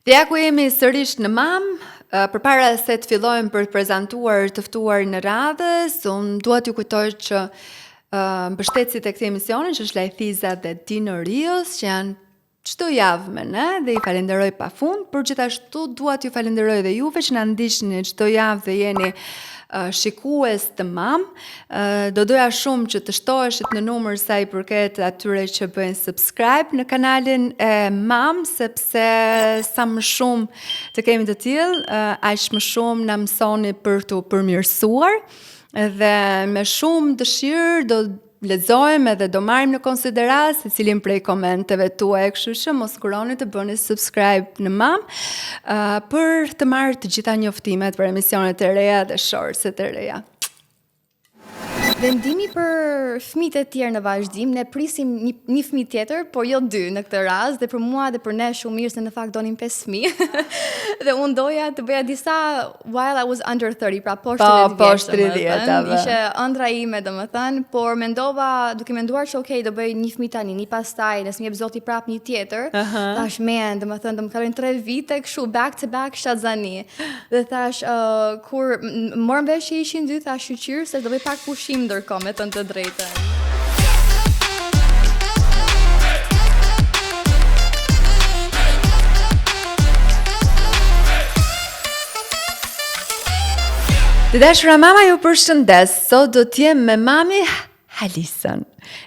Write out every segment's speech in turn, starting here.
Dhe ja ku jemi sërish në MAM, përpara se të fillojmë për të prezantuar të ftuarin e radhës, unë dua t'ju kujtoj që mbështetësit e këtij emisioni, që është Lajthiza dhe Dino Rios, që janë çdo javë me ne dhe i falenderoj pa fund, por gjithashtu dua t'ju falenderoj dhe juve që na ndiqni çdo javë dhe jeni shikues të MAM. Do doja shumë që të shtoheshit në numër sa i përket atyre që bëjnë subscribe në kanalin e MAM, sepse sa më shumë të kemi të tillë, aq më shumë na mësoni për t'u përmirësuar dhe me shumë dëshirë do lexojmë edhe do marrim në konsideratë secilin prej komenteve tuaja, kështu që mos nguroni të bëni subscribe në MAM uh, për të marrë të gjitha njoftimet për emisionet e reja dhe shortset e reja. Vendimi për fëmijët e tjerë në vazhdim, ne prisim një, një fëmijë tjetër, por jo dy në këtë rast dhe për mua dhe për ne shumë mirë se në fakt donim pesë fëmijë. dhe unë doja të bëja disa while I was under 30, pra poshtë 30 po, vjeç. Poshtë 30, Ishte ëndrra ime, domethënë, por mendova, duke menduar që okay, do bëj një fëmijë tani, një pastaj, nëse më jep Zoti prap një tjetër, uh -huh. thash man, domethënë, do më kalojnë 3 vite kështu back to back shtatzani. Dhe thash, uh, kur morëm vesh që ishin dy, thash shyqyr se do bëj pak pushim ndërkohë me thënë të drejtën. Të dashura mama ju përshëndes, sot do të jem me mami Halisën,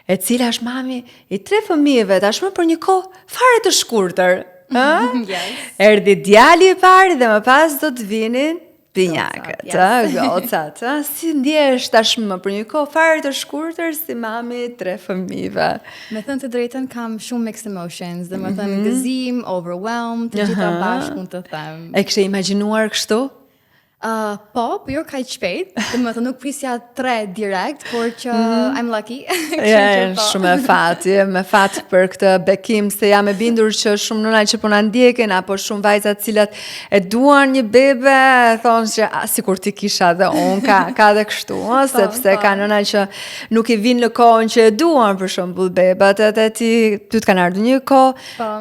e cila është mami i tre fëmijëve tashmë për një kohë fare të shkurtër. Ë? Yes. Erdhi djali i parë dhe më pas do të vinin binjakët, Gocat, ë, gocat, ë. Si ndjehesh tashmë për një kohë fare të shkurtër si mami i tre fëmijëve? Me thënë të drejtën kam shumë mixed emotions, domethënë mm -hmm. gëzim, overwhelmed, të gjitha bashkë mund të them. E kishe imagjinuar kështu? Uh, po, po jo kaq shpejt, domethënë nuk prisja tre direkt, por që mm -hmm. I'm lucky. Ja, po. shumë me fat, je me fat për këtë bekim, se jam e bindur që shumë nëna që po na ndjekin, apo shumë vajza të cilat e duan një bebe, thonë që a, sikur t'i kisha dhe unë, ka, ka dhe kështu, ë, po, sepse po. ka nëna që nuk i vinë në kohën që e duan, për shembull bebat, edhe ti, ty të kanë ardhur një kohë, po.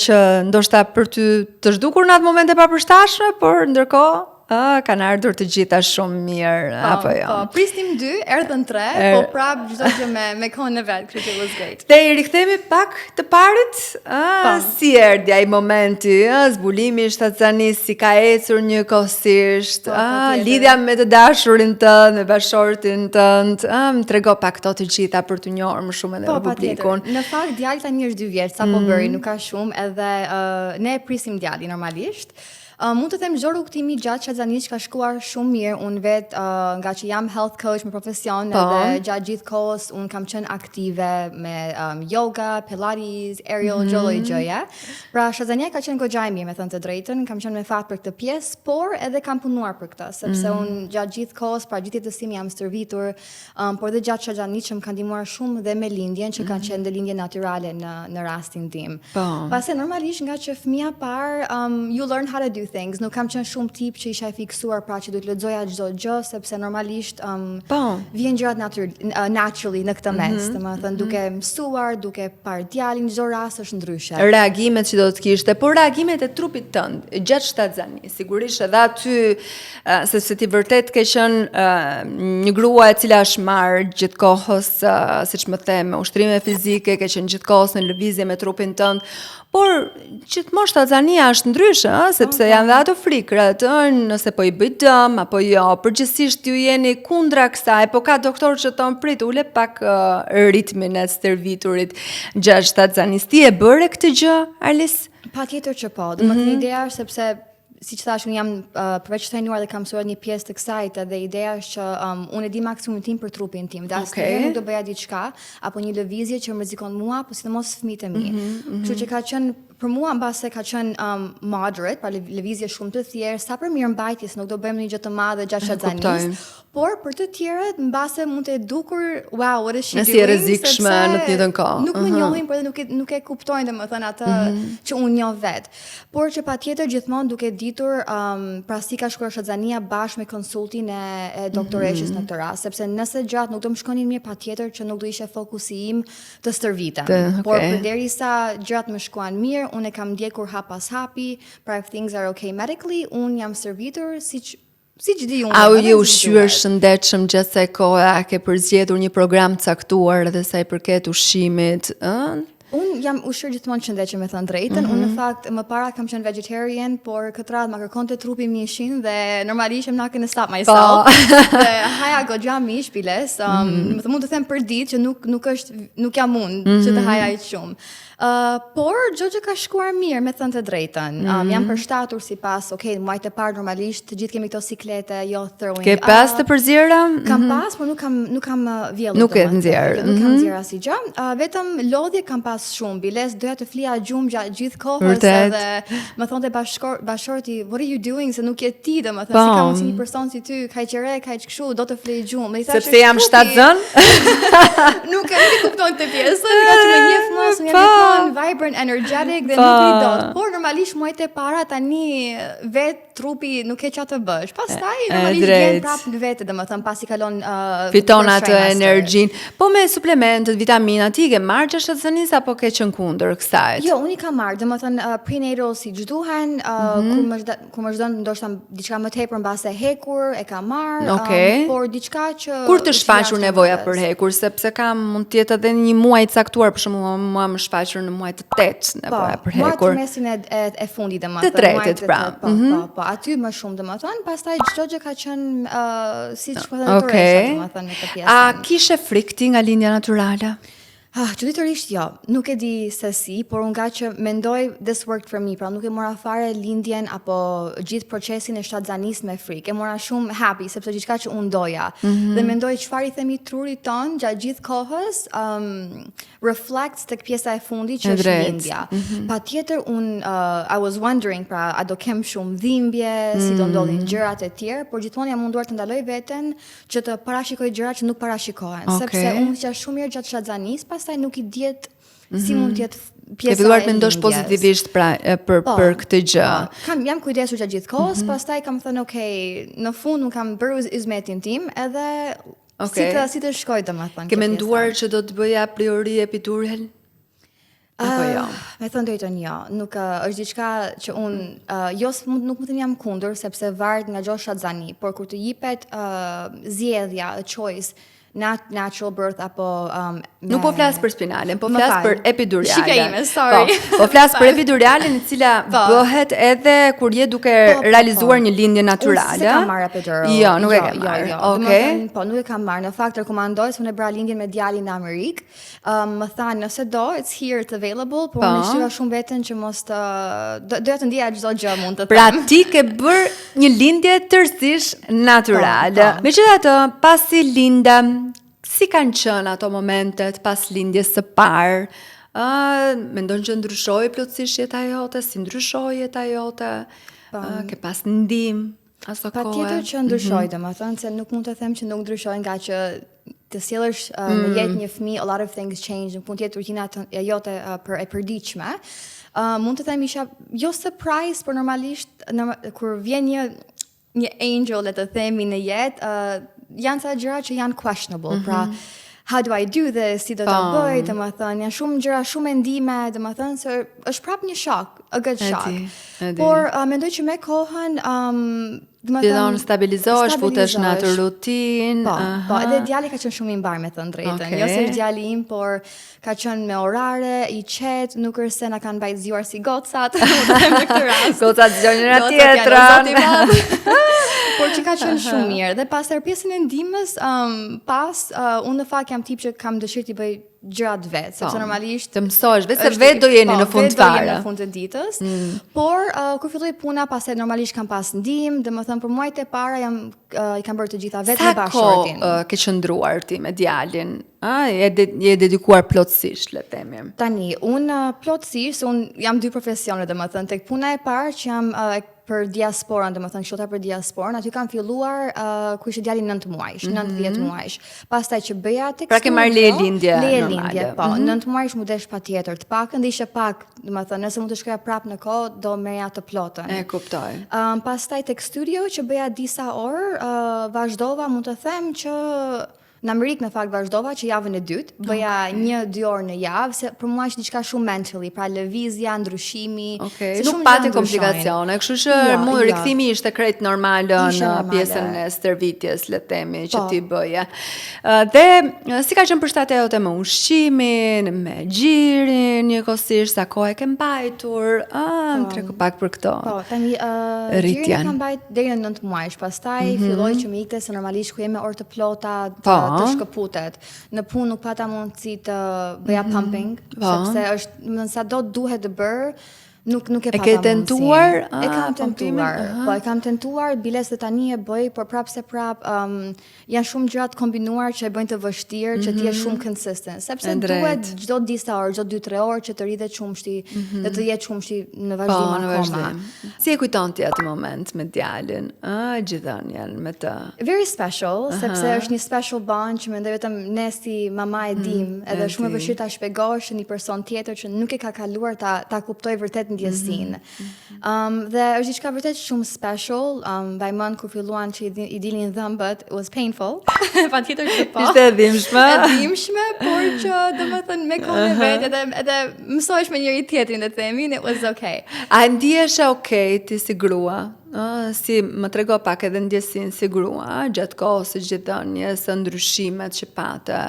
që ndoshta për ty të është dukur në atë moment e papërshtatshme, por ndërkohë ë kanë ardhur të gjitha shumë mirë po, apo jo. Po, prisnim dy, erdhën tre, er... po prap çdo gjë me me kohën e vet, kështu që was great. Te i rikthehemi pak të parit, ë po. si erdhi ai momenti, ë zbulimi i shtatzanisë, si ka ecur njëkohësisht, po, ë lidhja me të dashurin tënd, me bashkëshortin tënd, ë më trego pak këto të gjitha për të njohur më shumë edhe po, me publikun. Në fakt djali tani është 2 vjeç, sapo mm. bëri, nuk ka shumë, edhe uh, ne e prisim djalin normalisht. Uh, mund të them çdo rrugëtimi gjatë shtatzanisë ka shkuar shumë mirë. Unë vet uh, nga që jam health coach me profesion po. edhe gjatë gjithë kohës unë kam qenë aktive me um, yoga, pilates, aerial, mm -hmm. çdo lloj gjëje. Pra shtatzania ka qenë goxha e mirë, me thënë të drejtën, kam qenë me fat për këtë pjesë, por edhe kam punuar për këtë, sepse mm -hmm. unë gjatë gjithë kohës, pra gjithë jetës sime jam stërvitur, Um, por dhe gjatë shtatzanisë që më ka ndihmuar shumë dhe me lindjen, që ka mhm. qenë dhe lindje natyrale në në rastin tim. Po. Pastaj normalisht nga që fëmija parë, um, you learn how to do things. Nuk kam qenë shumë tip që isha e fiksuar pra që duhet lexoja çdo gjë, sepse normalisht um, po. vjen gjërat natyr, uh, naturally në këtë mes, mm -hmm. domethënë mm -hmm. duke mësuar, duke parë djalin, çdo rast është ndryshe. Reagimet që do të kishte, por reagimet e trupit tënd gjatë shtatzanisë, sigurisht edhe aty sepse ti vërtet ke qenë një grua e cila është marrë gjithë kohës, siç më the, me ushtrime fizike, ke qenë gjithë kohës në lëvizje me trupin tënd, por gjithmonë shtatzania është ndryshe, ëh, sepse po, janë dhe ato frikërat, ëh, nëse po i bëj dëm apo jo. Përgjithsisht ju jeni kundra kësaj, po ka doktorë që thonë prit, ule pak uh, ritmin e stërviturit gjatë shtatzanisë. Ti e bëre këtë gjë, Arlis? Patjetër që po. Domethënë mm -hmm. ideja është sepse siç thashë, unë jam uh, përveç trajnuar dhe kam mësuar një pjesë të kësaj, edhe ideja është që um, unë e di maksimumin tim për trupin tim, dhe asnjëherë okay. nuk do bëja diçka apo një lëvizje që më rrezikon mua, apo sidomos fëmijët e mi. Mm -hmm, mm -hmm. Kështu që ka qenë për mua mbase ka qenë um, moderate, pra lëvizje shumë të thjeshtë, sa për mirëmbajtje, se nuk do bëjmë një gjë të madhe gjatë shtatzanisë, por për të tjerët mbase mund të dukur, wow, what is she doing? Si e rrezikshme në të njëjtën kohë. Nuk më njohin, por edhe nuk e nuk e kuptojnë domethënë atë mm -hmm. që unë njoh vet. Por që patjetër gjithmonë duke ditur um, pra si ka shkuar shtatzania bashkë me konsultin e, e doktoreshës mm -hmm. në këtë rast, sepse nëse gjërat nuk do më shkonin mirë patjetër që nuk do ishte fokusi im të stërvitem. Të, okay. Por përderisa gjërat më shkuan mirë, mirë, unë e kam ndjekur hap pas hapi, pra if things are okay medically, unë jam stërvitur siç di unë. A u domethënë, je siç ushqyer duhet. shëndetshëm gjatë kësaj kohe, a ke përzgjedhur një program të caktuar edhe sa i përket ushqimit, ë? Unë jam ushqyer gjithmonë shëndetshëm me thënë drejtën. Mm -hmm. Unë në fakt më para kam qenë vegetarian, por këtë radhë ma kërkonte trupi mishin dhe normalisht I'm not gonna stop myself. Dhe haja goxha mish biles. Mm -hmm. Më mund të them për ditë që nuk është nuk jam unë mm -hmm. që të haja aq shumë. Por çdo gjë ka shkuar mirë, me thënë të drejtën. Jam përshtatur sipas, okay, muajt e parë normalisht të gjithë kemi këto siklete, jo throwing Ke pas të përzjera? Kam pas, por nuk kam vjellë. Nuk e domethënë. nxjerr. Jo, nuk kam nxjerr asnjë gjë. Vetëm lodhje kam pas shumë, biles doja të flija gjumë gjatë gjithë kohës Vërtet. edhe më thonte bashkëshorti, "What are you doing?" se nuk je ti, domethënë, Po. si ka mundsi një person si ty, kaq e re, kaq kështu, do të flej gjumë. Dhe i thash, Sepse jam "Është trupi." shtatzën? Nuk e nuk e kupton këtë pjesë, nga që më njeh mua, se jam Po. gjithmonë vibrant, energetic dhe Po. nuk ri dot. Por normalisht muajt e para tani vet trupi nuk e çfarë të bësh. Pastaj E normalisht vjen drejt. prapë në vete, domethënë pasi kalon Fiton first atë trimester. energjinë. Po me suplementët, vitaminat, ti i ke marrë gjatë shtatzënisë apo ke qenë kundër kësaj? Jo, unë i kam marrë, domethënë prenatal si ç'duhen, Mhm. kur më shton ndoshta diçka më tepër mbase hekur, e kam marrë, Okej. por diçka që Kur të është shfaqur jashtë nevoja vetës. për hekur, sepse kam mund të jetë edhe një muaj i caktuar, për shembull, mua më shfaqur në muaj të 8 nevoja për Po, mua hekur. trimestrin e fundit domethënë. Të tretit, muajt pra. Po, po, po, aty më shumë domethënë, pastaj çdo gjë ka qenë siç po thënë Okej. domethënë në këtë pjesë. A kishe frikë ti nga lindja natyrale? Ah, çuditërisht jo, nuk e di se si, por unë nga që mendoj this worked for me, pra nuk e mora fare lindjen apo gjithë procesin e shtatzanisë me frikë. E mora shumë happy sepse diçka që unë doja. Dhe mendoj çfarë i themi trurit ton gjatë gjithë kohës, reflects tek pjesa e fundit që E është drejtë. lindja. Patjetër unë I was wondering pra a do kem shumë dhimbje, si do ndodhin gjërat e tjerë, por gjithmonë jam munduar të ndaloj veten që të parashikoj gjëra që nuk parashikohen, sepse unë isha shumë mirë gjatë shtatzanisë, pastaj nuk i dihet si mund të jetë pjesa Ke filluar e të mendosh lindjes. pozitivisht pra e, për Po, për këtë gjë. Po, jam kujdesur gjatë gjithë kohës, pastaj kam thënë, okay, në fund unë kam bërë izmetin tim edhe si të shkoj domethënë. Ke kjo menduar pjesa. që do të bëja a priori epidural? Apo jo? Me thënë drejtën jo, nuk është diçka që unë jo nuk mund të them jam kundër sepse varet nga çdo shtatzani, por kur të jepet zgjedhja, a choice, natural birth apo Nuk po flas për spinalen, po Më flas fal. për epiduralen. Shqipja ime, sorry. Po, po flas për epiduralen e cila Po. bëhet edhe kur je duke Po, po, realizuar po. një lindje natyrale. Unë s'e kam marrë epidural. Jo, nuk e jo, ke marrë. Jo, jo. Okej. Domethënë, po, nuk e kam marrë. Në fakt rekomandoj se unë e bëra lindjen me djalin në Amerikë. Më thanë nëse do, it's here, it's available, por unë e shtyra shumë veten që mos të doja të ndjeja çdo gjë mund të them. Pra ti ke bërë një lindje tërësisht natyrale. Po, po. Megjithatë, pasi linde, si kanë qenë ato momentet pas lindjes së parë? Ë, mendon që ndryshoi plotësisht jeta jote? Si ndryshoi jeta jote? Ë, ke pas ndihmë aso Pa kohe? tjetër që ndryshoi, domethënë se nuk mund të them që nuk ndryshoi nga që të sjellësh në jetë një fëmijë, a lot of things change, nuk mund të jetë rutina e jote për e përditshme. Mund të them isha jo surprise, por normalisht kur vjen një angel, le të themi në jetë, janë ca gjëra që janë questionable. Pra, how do I do this, si do ta bëj, domethënë, janë shumë gjëra, shumë mendime, domethënë se është prapë një shock, a good E shock. di, e di. Por mendoj që me kohën, domethënë Fillon stabilizohesh, futesh në atë stabilizohesh. rutinë. Po, po, aha. edhe djali ka qenë shumë i mbar me thënë drejtën. Jo se Okej. është djali im, por ka qenë me orare, i qetë, nuk është se na kanë mbajt zgjuar si gocat, mund të them në këtë rast. Gocat zgjojnë njëra Gocat janë tjetrën. zoti i madh. Por që ka qenë shumë mirë. Dhe pas pjesën e ndihmës, pas unë në fakt jam tip që kam dëshirë t'i bëj gjërat vetë, sepse Po, normalisht të mësohesh vetë se është- vetë do jeni po, në fund vetë do jemi fare. në fund të ditës. Por kur filloi puna, pastaj normalisht kam pas ndihmë, domethënë për muajt e para jam i kam bërë të gjitha vetë Sa me bashkëshortin. kohë ke qëndruar ti me djalin? A, je dedikuar plotësisht, le të themi. Tani, unë plotësisht, se unë jam dy profesione, domethënë, tek puna e parë që jam për diasporën, domethënë këshilltar për diasporën, aty kam filluar kur ishte djali 9 muajsh, 9-10 muajsh. Pastaj që bëja tek Pra ke marrë leje studio, lindje leje normale. lindje, po, 9 muajsh mu desh patjetër, të paktën dhe ishte pak, domethënë, nëse mund të shkoja prapë në kohë, do merrja të plotën. E kuptoj. Pastaj tek studio që bëja disa orë, vazhdova, mund të them që Në Amerikë në fakt vazhdova që javën e dytë, bëja 1-2 orë në javë, se për mua është diçka shumë mentally, pra lëvizja, ndryshimi, Okej, se nuk shumë pati gjëra ndryshojnë. komplikacione, kështu që Jo, mu jo. rikthimi ishte krejt normal Ishte në normale. pjesën e stërvitjes, le të themi, që Po. ti bëje. Dhe si ka qenë përshtatja jote me ushqimin, me gjirin, njëkohësisht sa kohë e ke mbajtur? Ah, më trego pak për këto. Po, tani gjirin e Rritjen. kam mbajt deri në 9 muajsh, pastaj filloi që më ikte se normalisht ku jemi orë të plota të, të shkëputet. Në punë nuk pata mundësi të bëja pumping, sepse është, më thënë, sa do duhet të bërë, nuk e E pata ke mundësinë. tentuar, E kam pompimin? tentuar. Po, e kam tentuar, biles dhe tani e bëj, por prapë se prap janë shumë gjëra të kombinuar që e bëjnë të vështirë që ti je shumë consistent, sepse E drejtë. duhet çdo disa orë, çdo 2-3 orë që të rritet qumshti dhe të jetë qumshti në Po, vazhdim në akoma. vazhdim. Si e kujton ti atë moment me djalin? Ah, gjithënien me të. Very special, sepse është një special bond që mendoj vetëm ne si mama e dim, edhe e është shumë e di. vështirë ta shpjegosh një person tjetër që nuk e ka kaluar ta kuptoj vërtet ndjesinë. Dhe është diçka vërtet shumë special. Mbaj mend kur filluan që i dilnin dhëmbët, it was painful. Patjetër që po. Ishte e dhimbshme. E dhimbshme, por që domethënë me kohën e vet edhe mësohesh me njëri tjetrin, le të themi, and it was okay. A ndiheshe okay ti si grua? Ë, si më trego pak edhe ndjesinë si grua gjatë kohës së gjithëdhënies, së ndryshimet që pate.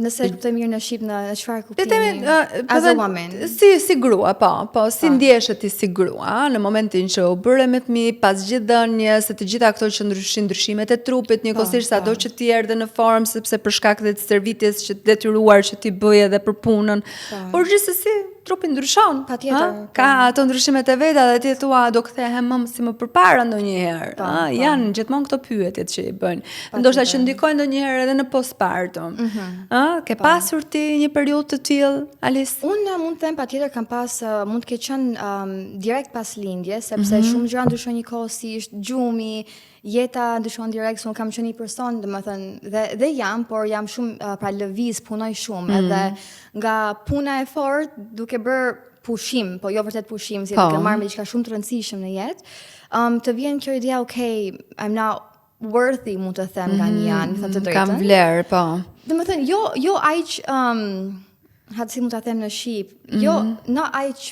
Nëse e kuptoj mirë në shqip në çfarë Le kuptimi? themi, As a po woman. Si grua, po, si ndjeshe ti si grua në momentin që u bëre me fëmijë, pas gjithëdhënies, se të gjitha këto që ndryshin ndryshimet e trupit, njëkohësisht sado që ti erdhe në formë sepse për shkak dhe të stërvitjes që të detyruar që ti bëje edhe për punën. Por gjithsesi trupi ndryshon. Patjetër, ë? po. Ka ato ndryshimet e veta dhe ti thua do kthehem më si më përpara ndonjëherë. Po, ë? po. Janë gjithmonë këto pyetjet që i bëjnë. Ndoshta që ndikojnë ndonjëherë edhe në postpartum. Ë, ke pasur ti një periudhë të tillë, Alice? Unë mund të them patjetër kam pas mund të ketë qenë direkt pas lindjes, sepse shumë gjëra ndryshojnë njëkohësisht, gjumi, jeta ndryshon direkt, se unë kam qenë një person, domethënë, dhe jam, por jam shumë pra lëviz, punoj shumë, edhe nga puna e fortë duke bërë pushim, po jo vërtet pushim, si duke marrë me diçka shumë të rëndësishme në jetë, të vjen kjo ideja, okay, I'm not worthy, mund të them nga një anë, me thënë të drejtën. Kam vlerë, po. Do më thënë, jo aq, hajde si mund ta them në shqip, jo, no aq,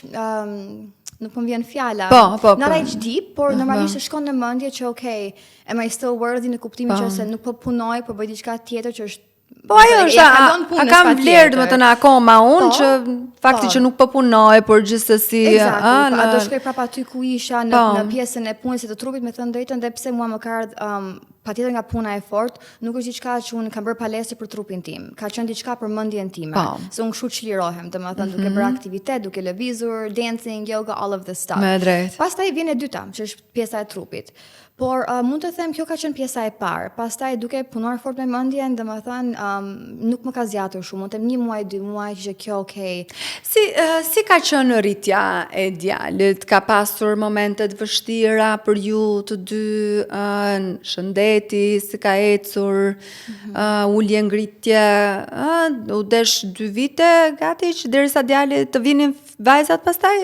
nuk po më vjen fjala. Po, Not po. aq deep, por normalisht të shkon në mendje që okay, am I still worthy në kuptimin që se nuk po punoj, po bëj diçka tjetër që është Po ajo e është, a, kalon a punës kam patjetër. vlerë domethënë akoma unë Po, që fakti po. që nuk po punoj, por gjithsesi, Exactly, ë, po, a do shkoj prapa aty ku isha në, në pjesën e punës e të trupit me thënë drejtën dhe pse mua më ka ardh patjetër nga puna e fortë, nuk është diçka që unë kam bërë palestër për trupin tim. Ka qenë diçka për mendjen time. Se unë kështu çlirohem, domethënë duke bërë aktivitet, duke lëvizur, dancing, yoga, all of this stuff. Me drejt. Pastaj vjen e dyta, që është pjesa e trupit. Por mund të them kjo ka qenë pjesa e parë. Pastaj duke punuar fort me mendjen, domethënë nuk më ka zgjatur shumë, mund të them një muaj, 2 muaj që kjo okay. Si ka qenë rritja e djalit? Ka pasur momente të vështira për ju të dy, në shëndeti, si ka ecur, ulje ngritje, u desh 2 vite gati që derisa djali të vinin vajzat pastaj?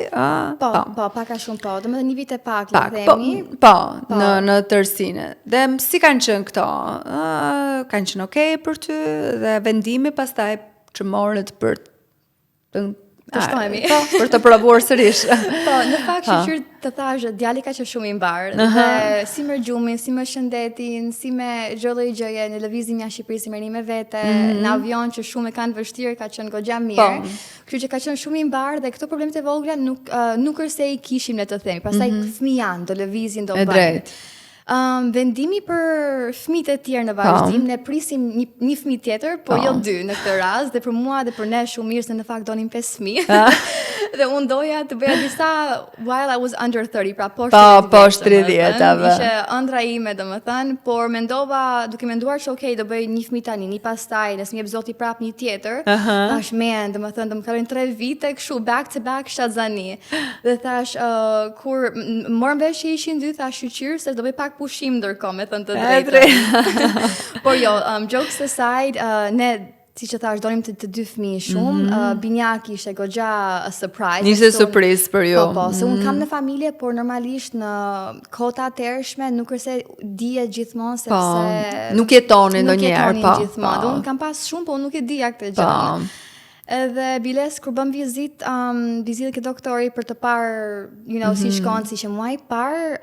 Po, po, pak a shumë po. Domethënë një vit e pak, le Pak, të po, themi. po, në tërësinë. Dhe si kanë qenë këto? Kanë qenë okay për ty dhe vendimi pastaj që morët për të Të shtohemi. Po, për të provuar sërish. Po, në fakt shyqyr të thash, djali ka qenë shumë i mbar dhe si me gjumin, si me shëndetin, si me çdo lloj gjëje, në lëvizim jashtë Shqipërisë si me vete, në avion që shumë e kanë vështirë, ka qenë goxha mirë. Kështu që ka qenë shumë i mbar dhe këto problemet e vogla nuk është se i kishim le të themi. Pastaj fëmijë janë, do lëvizin, do E bëjnë. drejtë. Vendimi për fëmijët e tjerë në vazhdim, ne prisim një fëmijë tjetër, po jo dy në këtë rast, dhe për mua dhe për ne shumë mirë se në fakt donim pesë fëmijë. dhe unë doja të bëja disa while I was under 30, pra poshtë 30 poshtë vjeç, domethënë. 30-tave. Ishte ëndra ime, domethënë, por mendova, duke menduar që okay, do bëj një fëmijë tani, një pastaj, nëse më jep Zoti prap një tjetër, thash man, domethënë do më kalojnë 3 vite kështu back to back shtatzani. Dhe thash kur morëm vesh që ishin dy, thash shyqyr se do bëj pak pushim ndërkohë, me thënë të E drejtën. Por jo, jokes aside, ne si që thash, donim të dy fëmijë shumë. Binjak ishte goxha a surprise. Ishte Se unë- surprizë për ju. Po, se unë kam në familje, por normalisht në kohët atëhershme nuk është se dihet gjithmonë sepse Po, nuk jetoni nuk ndonjëherë, jetonin po, gjithmonë. po. Dhe unë kam pas shumë, po unë nuk e dija këtë gjë. Po. Edhe biles kur bëm vizit, vizitë ke doktori për të parë, si shkon, si që muaj parë,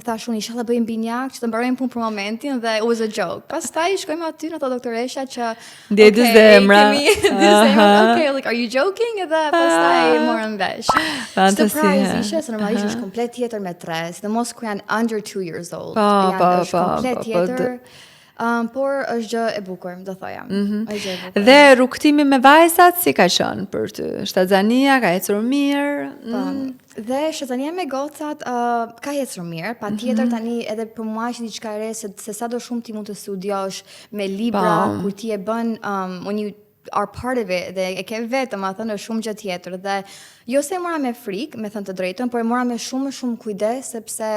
thash unë inshallah bëjmë binjak që të mbarojmë punë për momentin dhe it was a joke. Pastaj shkojmë aty në ato doktoresha që Ndjej dy okay, zemra. Kemi dy zemra, Aha. okay, like are you joking? Edhe pastaj morëm vesh. Fantasi, Surprise ha. ishe, se normalisht është komplet tjetër me tre, sidomos kur janë under 2 years old. Po, janë, është komplet tjetër. Por është gjë e bukur, do thoja. Është gjë e bukur. Dhe rrugëtimi me vajzat si ka qenë për ty? Shtatzania ka ecur mirë? Po. Dhe shtatzania me gocat ka ecur mirë, pa tjetër tani edhe për mua është diçka e re se sa do shumë ti mund të studiosh me libra, kur ti e bën when you are part of it dhe e ke vetë, më thënë, është shumë gjë tjetër dhe jo se e mora me frikë, me thënë të drejtën, por e mora me shumë shumë kujdes sepse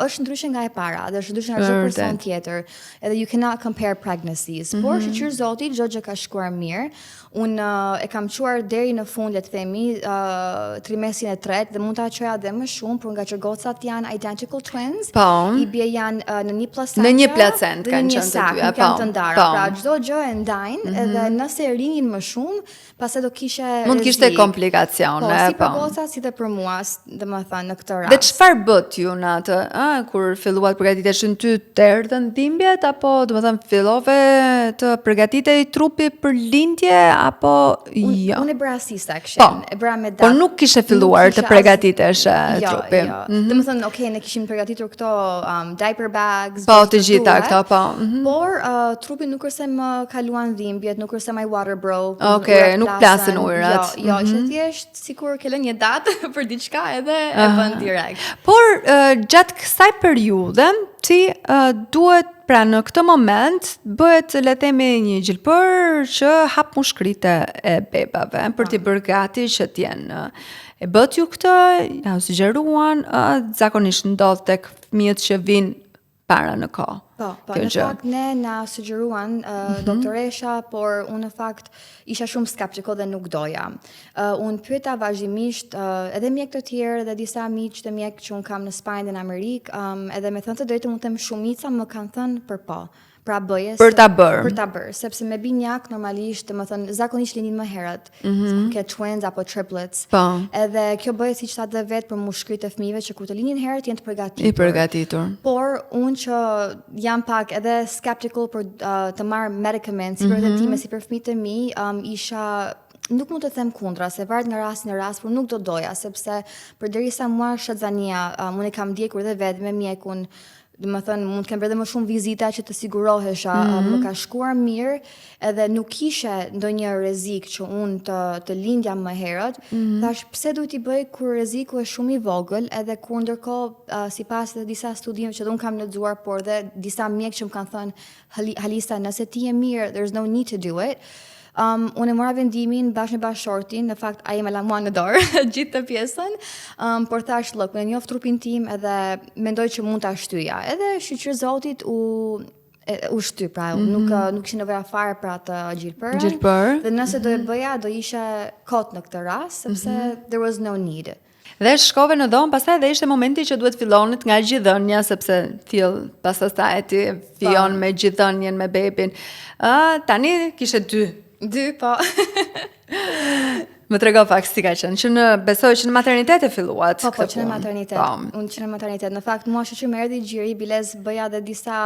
është ndryshe nga e para dhe është ndryshe nga çdo person tjetër. Edhe you cannot compare pregnancies. Por shyqyr Zotit, çdo gjë ka shkuar mirë. Unë e kam çuar deri në fund, le të themi, trimestrin e tretë dhe mund ta çoja edhe më shumë, por nga që gocat janë identical twins, i bie janë në një placenta. Në një placent dhe kanë në një qenë të sak, dyja, nuk janë të ndara. Pra çdo gjë e ndajnë, edhe nëse e rinin më shumë, pastaj do kishe Mund kishte rrezik. komplikacione, Po, si për gocat, si dhe për mua, domethënë në këtë rast. Dhe çfarë bët ju në atë, ë, kur filluat përgatiteshin ty të erdhën dhimbjet apo domethënë fillove të përgatitej trupi për lindje apo jo? Unë e bëra C-section, e bëra me Po datë. nuk kishe filluar Nuk të kisha përgatitesh Jo, trupi. Jo. Mm Dhe okay, ne kishim përgatitur këto diaper bags, Po, gjithë të gjitha duhet, këto, po. Por trupi nuk është se më kaluan dhimbjet, nuk është se my water broke. Okej, ujërat nuk plasën ujërat. Jo, jo, ishte thjesht sikur ke lënë një datë për diçka edhe e bën direkt. Por gjatë kësaj periudhe ti duhet pra në këtë moment bëhet le të themi një gjilpër që hap mushkritë e bebave për t'i bërë gati që të jenë e bët ju këtë, ja u sugjeruan, zakonisht ndodh tek fëmijët që vinë para në kohë. Po, Kjo në gjë. fakt ne na sugjeruan doktoresha, por unë në fakt isha shumë skeptical dhe nuk doja. Unë pyeta vazhdimisht edhe mjek të tjerë dhe disa miq të mjek që unë kam në Spanjë dhe në Amerikë, edhe me thënë të drejtën mund të them shumica më kanë thënë për po. Pra bëje Për ta bërë. Për ta bërë, sepse me binjak normalisht, domethënë zakonisht lindin më herët, kur ke twins apo triplets. Edhe kjo bëhet siç thatë dhe vetë për mushkëritë e fëmijëve që kur të lindin herët janë të përgatitur. I përgatitur. Por unë që jam pak edhe skeptical për të marrë medicaments, si për mm time, si për fëmijët e mi, isha nuk mund të them kundra, se varet nga rasti në rast, por nuk do doja, sepse përderisa mua shtatzania, unë e kam ndjekur dhe vetë me mjekun, dhe më thënë, mund të kem bërë edhe më shumë vizita që të sigurohesha, më ka shkuar mirë, edhe nuk kishe ndonjë rrezik që unë të lindja më herët, thash pse duhet i bëj kur rreziku është shumë i vogël, edhe kur ndërkohë sipas edhe disa studimeve që dhe unë kam lexuar, por dhe disa mjek që më kanë thënë "Halisa, nëse ti je mirë, there's no need to do it." Unë e mora vendimin bashkë me bashkëshortin, në fakt ai më la mua në dorë gjithë të pjesën, por thash, look, unë njoh trupin tim edhe mendoj që mund ta shtyja. Edhe shyqyr Zotit u shty, pra nuk ishte nevoja fare për atë gjilpërën. Gjilpër. Dhe nëse do e bëja, do ishe kot në këtë rast, sepse there was no need. Dhe shkove në dhomë, pastaj dhe ishte momenti që duhet fillonit nga gjidhënia, sepse fill pas asaj ti vijon me gjidhënien me bebin. Ë, tani kishe dy. Dy, po. Më trego pak si ka qenë, që në besoj që në maternitet e filluat Po, këtë që në punë. maternitet. Po. Unë që në maternitet. Në fakt, mua që më erdhi gjiri, bilez bëja dhe disa,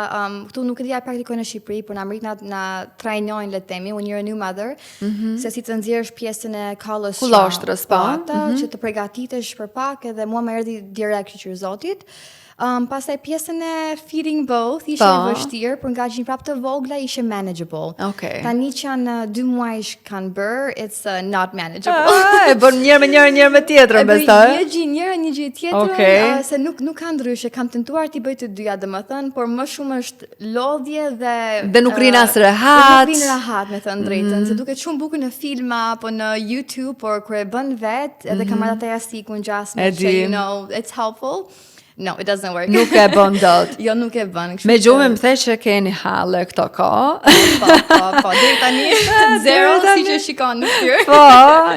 këtu nuk e di a praktikojnë në Shqipëri, por në Amerikë na trajnojnë, le të themi, when you're a new mother, se si të nxjerrësh pjesën e colostrum. Kuloshtrës, po. atë, që të përgatitesh për pak, edhe mua më erdhi direkt shyqyr Zotit. Pastaj pjesën e feeding both ishte e vështirë, por nga që një prapë të vogla ishte manageable. Okej. Tani që janë 2 muajsh kanë bërë, it's not manageable. Ah, e bën njërë me njërë, njërë me tjetrën, E bëj besoj. një gjë njëra, një gjë tjetrën, Okej. se nuk ka ndryshe. Kam tentuar t'i bëj të dyja, domethënë, por më shumë është lodhje dhe Dhe nuk rrin as dhe rehat. Nuk rrin rehat, me thënë drejtën, se duket shumë bukur në filma apo në YouTube, por kur e bën vet, edhe kam marrë atë jastikun gjasme E që di. it's helpful. No, it doesn't work. Nuk e bën dot. Jo, nuk e bën. Kështu Me gjumin më the që keni halle këto kohë. Po, po, po, deri tani zero tani. siç e shikon në fytyrë. Po,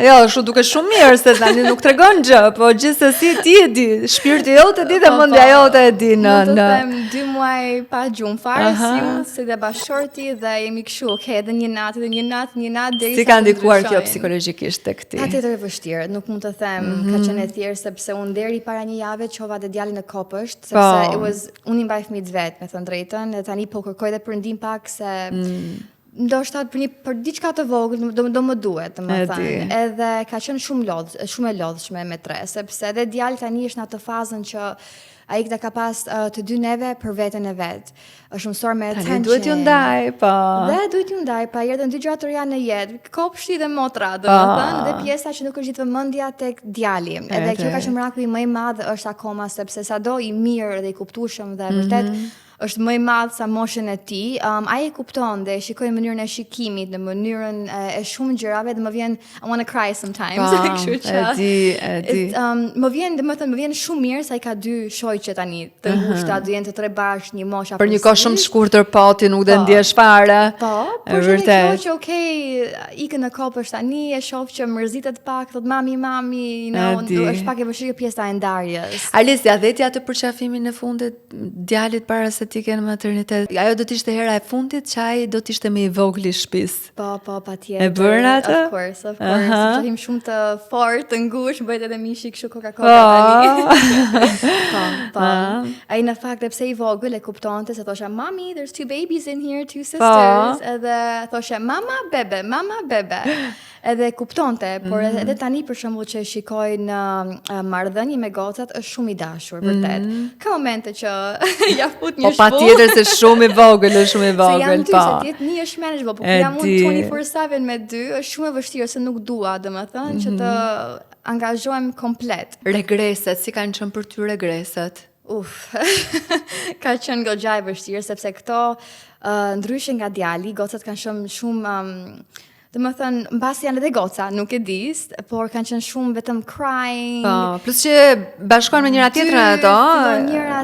jo, kështu duke shumë mirë se tani nuk tregon gjë, po gjithsesi ti e di, shpirti jot e di dhe po, mendja po. jote e di në në. të them 2 muaj pa gjumë fare, si unë si dhe bashkëshorti dhe jemi kështu, okay, edhe një natë, edhe një natë, një natë derisa Si ka ndikuar kjo psikologjikisht tek ti? Patjetër e vështirë, nuk mund të them, mm -hmm. ka qenë e thjeshtë sepse unë deri para një jave çova dhe djalin në kopësht, sepse po. it was unë i mbaj fëmijët vet, me thënë drejtën, dhe tani po kërkoj edhe për ndihmë pak se ndoshta për diçka të vogël do më duhet, domethënë. Edhe ka qenë shumë lodh, shumë e lodhshme me tre, sepse edhe djali tani është në atë fazën që ai këta ka pas të dy neve për veten e vet. Është mësuar me attention. Tani duhet ju ndaj, po. Dhe duhet ju ndaj, pa erdhën dy gjëra të reja në jetë, kopshti dhe motra, domethënë, dhe pjesa që nuk është gjithë vëmendja tek djali. Edhe kjo ka qenë meraku i më i madh është akoma sepse sado i mirë dhe i kuptueshëm dhe vërtet është më i madh sa moshën e tij, ai e kupton dhe e shikoj në mënyrën e shikimit, në mënyrën e shumë gjërave dhe më vjen I wanna cry sometimes. Po, kështu që e di, e di. Më vjen, domethënë, më vjen shumë mirë sa i ka dy shoqe tani të ngushta, do jenë të tre bashkë një moshë Për një kohë shumë të shkurtër po ti nuk dhe po. ndjesh fare. Po, por që kjo që okay, ikën në kopësht tani, e shoh që mërzitet pak, thot mami, mami, you know, është pak e vështirë pjesa e ndarjes. Arlis, ja dhe ti atë përqafimin e fundit djalit para se ti ke në maternitet. Ajo do të ishte hera e fundit që ai do të ishte më i vogël i shtëpisë. Po, po, patjetër. E bërë atë? Of course, of course. Uh -huh. Qafim shumë të fortë, të ngushtë, bëhet edhe mishi kështu Coca-Cola tani. Po, po. Ai në fakt edhe pse i vogël e kuptonte se thosha mami, there's two babies in here, two sisters, po. Edhe thosha mama bebe, mama bebe. Edhe kuptonte, por edhe tani për shembull që e shikoj në marrëdhënie me gocat është shumë i dashur, vërtet. Ka momente që ja fut një Po pa tjetër se shumë i vogël, është shumë i vogël, Se janë dy, po. se tjetë një është manageable, po kur jam unë 24/7 me dy, është shumë e vështirë se nuk dua, domethënë, mm -hmm. që të angazhohem komplet. Regreset, si kanë qenë për ty regreset? Uf, ka qenë goxha e vështirë sepse këto ndryshe nga djali, gocat kanë shumë shumë dhe më thënë, mbasi janë edhe goca, nuk e di, por kanë qenë shumë vetëm crying. Po, plus që bashkojnë me njëra tjetrën ato,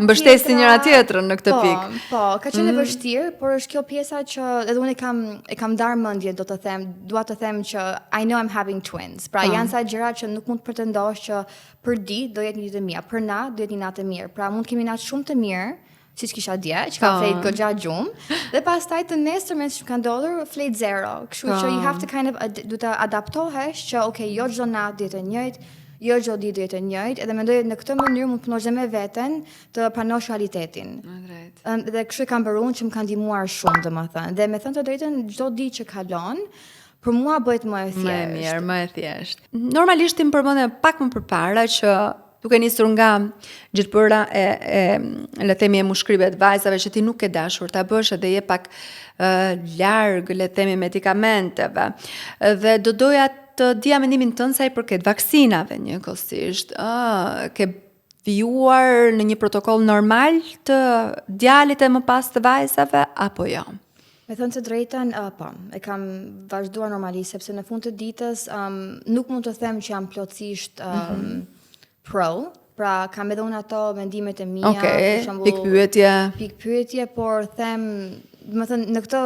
mbështesin njëra tjetrën në këtë po, pikë. Po, ka qenë e vështirë, por është kjo pjesa që edhe unë e kam e kam ndarë mendjen, do të them, dua të them që I know I'm having twins. Pra janë sa gjëra që nuk mund të pretendosh që për ditë do jetë një ditë e mirë, për natë do jetë një natë e mirë. Pra mund të kemi natë shumë të mirë, siç kisha dje, që kam flejt goxha gjumë, dhe pastaj të nesërmen që ka ndodhur flejt zero. Kështu që you have to kind of du të adaptohesh që okay, jo çdo natë do jetë e njëjtë, jo çdo ditë do jetë e njëjtë, edhe mendoj në këtë mënyrë mund të punosh dhe me veten të pranosh realitetin. Drejt. Dhe kështu e kam bërë unë që më ka ndihmuar shumë, domethënë. Dhe me thënë të drejtën, çdo ditë që kalon, për mua bëhet më e thjeshtë. Më e mirë, më e thjeshtë. Normalisht ti më përmendje pak më përpara që duke nisur nga gjithëbëra e le të themi e mushkërive të vajzave që ti nuk ke dashur ta bësh edhe je pak larg le të themi medikamenteve. Dhe do doja të dija mendimin tënd sa i përket vaksinave njëkohësisht. Ke vijuar në një protokoll normal të djalit e më pas të vajzave apo jo? Me thënë të drejtën, po, e kam vazhduar normalisht, sepse në fund të ditës nuk mund të them që jam plotësisht pro, pra kam edhe unë ato mendimet e mia, okay, për shembull, pikpyetje. Pikpyetje, por them, do të thënë në këtë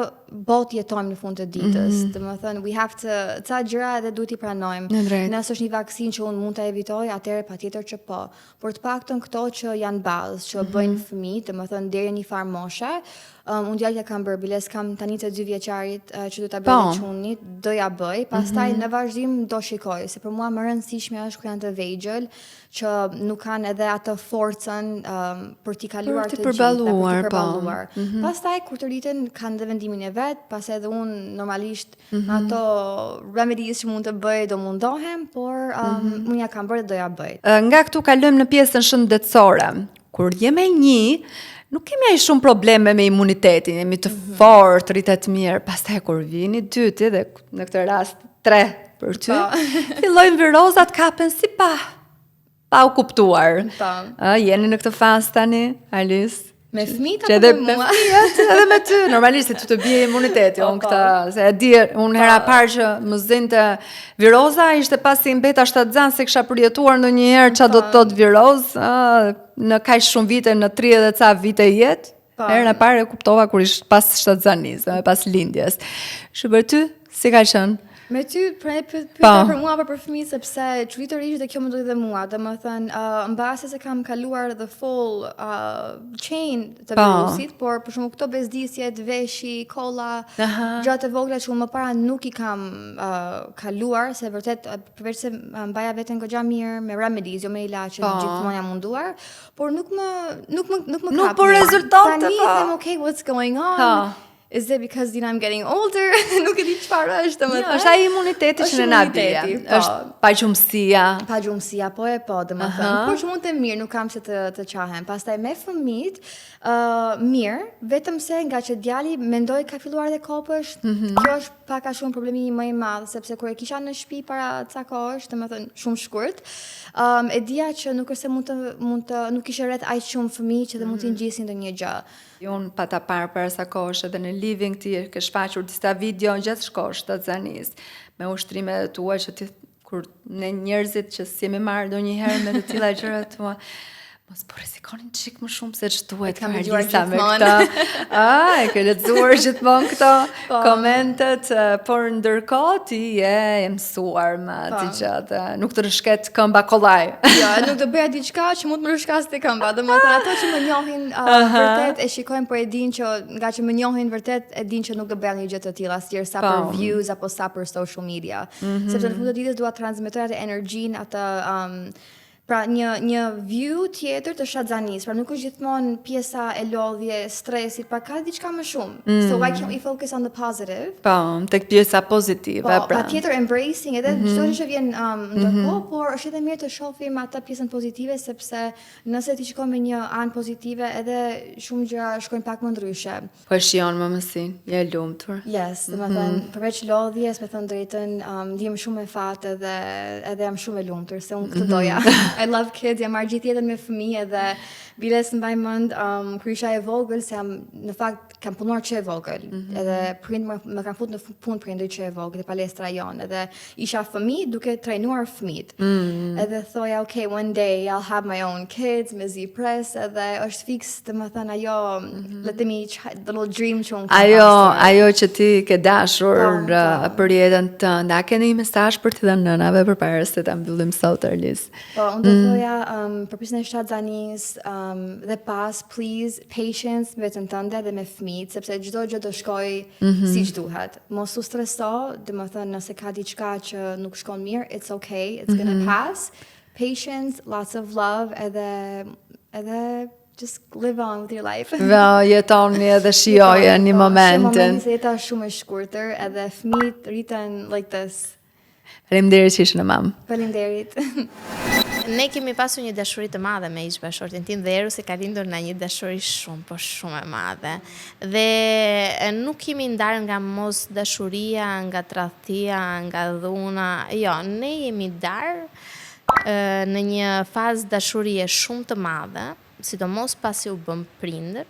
botë jetojmë në fund të ditës. Do të thënë we have to ca gjëra edhe duhet i pranojmë. Nëse është një vaksinë që unë mund ta evitoj, atëherë patjetër që po. Por të paktën këto që janë bazë, që bëjnë fëmijë, do të thënë deri në një farë moshe, unë djalë ja kam bërë, biles kam tani të dy vjeçarit që do ta bëj dhe çunit, do ja bëj, pastaj në vazhdim do shikoj, se për mua më rëndësishme është kur janë të vegjël, që nuk kanë edhe atë forcën për t'i kaluar të gjitha, përballuar, për t'i po. përballuar. Pastaj kur të rriten kanë edhe vendimin e vet, pastaj edhe unë normalisht me ato remedies që mund të bëj do mundohem, por unë ja kam bërë dhe do ja bëj. Nga këtu kalojmë në pjesën shëndetësore. Kur je me një, nuk kemi ai shumë probleme me imunitetin, jemi të fortë, rritet mirë. Pastaj kur vjen i dyti dhe në këtë rast tre për ty, fillojnë virozat kapen si pa u kuptuar. Po. Jeni në këtë fazë tani, Arlis? Me fëmijët Që apo edhe me me mua? fëmijët, edhe me ty. Normalisht se ty të bie imuniteti, Po, unë po. këtë, se e di, unë hera e parë që më zinte viroza ishte pasi mbeta shtatzan se kisha përjetuar ndonjëherë çfarë do të thotë viroz, ë. në kaq shumë vite, në 30 e ca vite jetë, Po. herën e parë e kuptova kur ish pas shtatzanisë, pas lindjes. Kështu për ty, si ka qenë? Me ty, pra e pyet Po. pyeta për mua apo për fëmijë sepse çuditërisht dhe kjo më ndodhi dhe mua, domethënë, uh, mbase se kam kaluar the full uh, chain të Po. virusit, por për shembull këto bezdisjet, veshi, kolla, Aha. gjërat e vogla që unë më para nuk i kam uh, kaluar, se vërtet uh, përveç se uh, mbaja veten goxha mirë me remedies, jo me ilaçe, Po. gjithmonë jam munduar, por nuk më nuk më nuk më Nuk kapnin. po rezultonte, Tani po. them, okay, what's going on? Po. Is it because you know I'm getting older? nuk e di çfarë është, domethënë. Jo, është ai imuniteti Është që ne na bie. imuniteti, po. Është pagjumësia. Pagjumësia, po e po, domethënë. Aha. Por që mund të mirë, nuk kam se të, të qahem. Pastaj me fëmijët, uh, mirë, vetëm se nga që djali mendoj ka filluar dhe kopësht, mm Mhm. -hmm. kjo është pak a shumë problemi më i madh, sepse kur e kisha në shtëpi para ca kohësh, domethënë shumë shkurt, um, e dija që nuk është se mund të mund të nuk kishe rreth aq shumë fëmijë që dhe mund Mhm. t'i ngjisin ndonjë gjë. Unë pa ta parë para sa kohësh edhe në living ti ke shfaqur disa video gjatë shkosh shtatzanisë me ushtrimet e tua që ti kur ne njerëzit që s'jemi marrë ndonjëherë me të tilla gjëra thua mos po rrezikonin çik më shumë se ç'duhet E kam dëgjuar Alisa me gjithmonë. këtë. Ah, e ke lexuar gjithmonë këto Po. komentet, eh, por ndërkohë ti je e mësuar me atë Po. gjë, dhe nuk të rrëshket këmba kollaj. Jo, nuk do bëja diçka që mund të më rrëshkaste këmba. Domethënë ato që më njohin uh, vërtet e shikojnë por e dinë që nga që më njohin vërtet e dinë që nuk do bëja një gjë të tillë asnjëherë sa Po. për views apo sa për social media. Mm -hmm. Sepse në fund të ditës dua të transmetoj atë energjinë, atë um, Pra një një view tjetër të shtatzanisë, pra nuk është gjithmonë pjesa e lodhje, stresit, pra ka diçka më shumë. Mm. So why can't we focus on the positive? Po, tek pjesa pozitive, Po, pra. patjetër embracing edhe mm -hmm. çdo gjë që vjen um, ndërkohë, mm -hmm. por është edhe mirë të shohim atë pjesën pozitive sepse nëse ti shikon me një anë pozitive, edhe shumë gjëra shkojnë pak më ndryshe. Po e shijon mëmësin, je e lumtur. Yes, do të thënë, mm -hmm. përveç lodhjes, me thënë drejtën, um, ndihem shumë me fat edhe edhe jam shumë e lumtur se unë këtë doja. Mm -hmm. I love kids, jam marrë gjithë jetën me fëmijë edhe biles mbaj mend um, kur isha e vogël se jam në fakt kam punuar që e vogël. Mm -hmm. Edhe prind më, më kanë fut në punë prindërit që e vogël, te palestra jonë, edhe isha fëmijë duke trajnuar fëmijët. Mm -hmm. Edhe thoja, okay, one day I'll have my own kids, mezi pres, edhe është fiks, domethënë ajo, mm -hmm. le të themi the little dream që unë kam Ajo, pasur. ajo që ti ke dashur Po, po. për jetën tënde. A ke ndonjë mesazh për të dhënë nënave përpara se ta mbyllim sot Erlis? Po, unë do thoja um, për pjesën e shtatzanisë um, dhe pas, please, patience me veten tënde dhe me fëmijët, sepse çdo gjë do shkoj mm -hmm. siç duhet. Mos u streso, domethënë nëse ka diçka që nuk shkon mirë, it's okay, it's mm -hmm. gonna pass. Patience, lots of love, edhe edhe just live on with your life. Dhe jetoni edhe shijojeni Po, momentin. Momenti se jeta është shumë e shkurtër, edhe fëmijët rriten like this. Faleminderit që ishe në mam. Faleminderit. Ne kemi pasur një dashuri të madhe me ish bashkëshortin tim dhe Erusi ka lindur nga një dashuri shumë, po shumë e madhe. Dhe e, nuk jemi ndarë nga mos dashuria, nga tradhtia, nga dhuna. Jo, ne jemi ndarë e, në një fazë dashurie shumë të madhe, sidomos pasi u bëm prindër,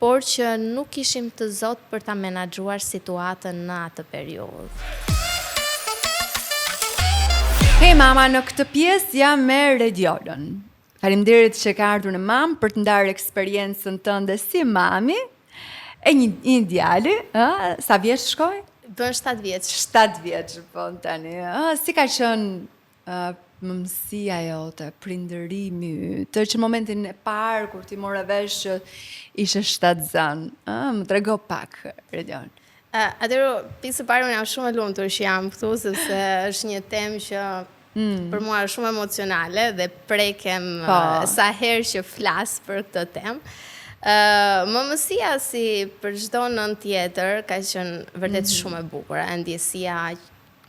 por që nuk ishim të zot për ta menaxhuar situatën në atë periudhë. Hej mama, në këtë pjesë jam me Rediolën. Faleminderit që ke ardhur në mam për të ndarë eksperiencën tënde si mami e një, një djali, ë, sa vjeç shkoi? Bën 7 vjeç. 7 vjeç bën tani. Ë, si ka qenë ë, mëmësia jote, prindërimi yt, të që në momentin e parë kur ti more vesh që ishe shtatzan, ë, më trego pak, Redion. Uh, Atëherë, pikë së pari unë jam shumë e lumtur që jam këtu sepse është një temë që mm. për mua është shumë emocionale dhe prekem Po. uh, sa herë që flas për këtë temë. Uh, mëmësia si për çdo nënë tjetër ka qenë vërtet mm. shumë e bukur, e ndjesia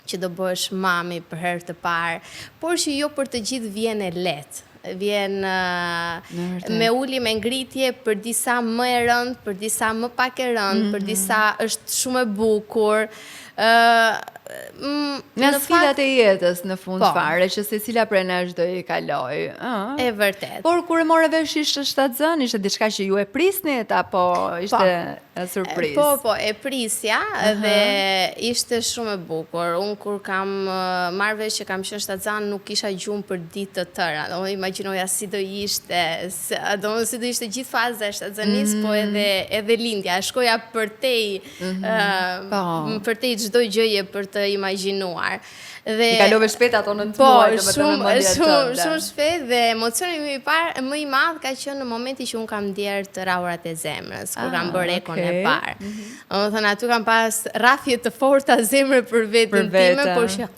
që do bëhesh mami për herë të parë, por që jo për të gjithë vjen e lehtë. Vjen uh, Në vërtet. me ulje me ngritje, për disa më e rëndë, për disa më pak e rëndë, mm -hmm. për disa është shumë e bukur. Ë mm, Nga në sfidat fakt, e jetës në fund Po. fare, që secila prej nesh do i kaloj. Ë. e vërtet. Por kur e more vesh ishte shtatzën, ishte diçka që ju e prisnit apo ishte Po. Surprizë. Po, po, e prisja dhe ishte shumë e bukur. Unë kur kam marrë vesh që kam qenë shtatzan, nuk kisha gjumë për ditë të tëra. Domethënë imagjinoja si do ishte, domethënë si do ishte gjithë faza e shtatzanisë, po edhe edhe lindja. Shkoja përtej mm -hmm. po. përtej çdo gjëje për të imagjinuar. Dhe I kalove shpejt ato 9 po, muaj, domethënë shumë, në mendje shumë, shumë shpejt dhe emocioni më i parë, më i madh ka qenë në momentin që unë kam ndjerë të rrahurat e zemrës, kur ah, kam bërë ekon okay. e parë. Mm -hmm. Domethënë aty kam pas rrahje të forta zemre për veten time, por që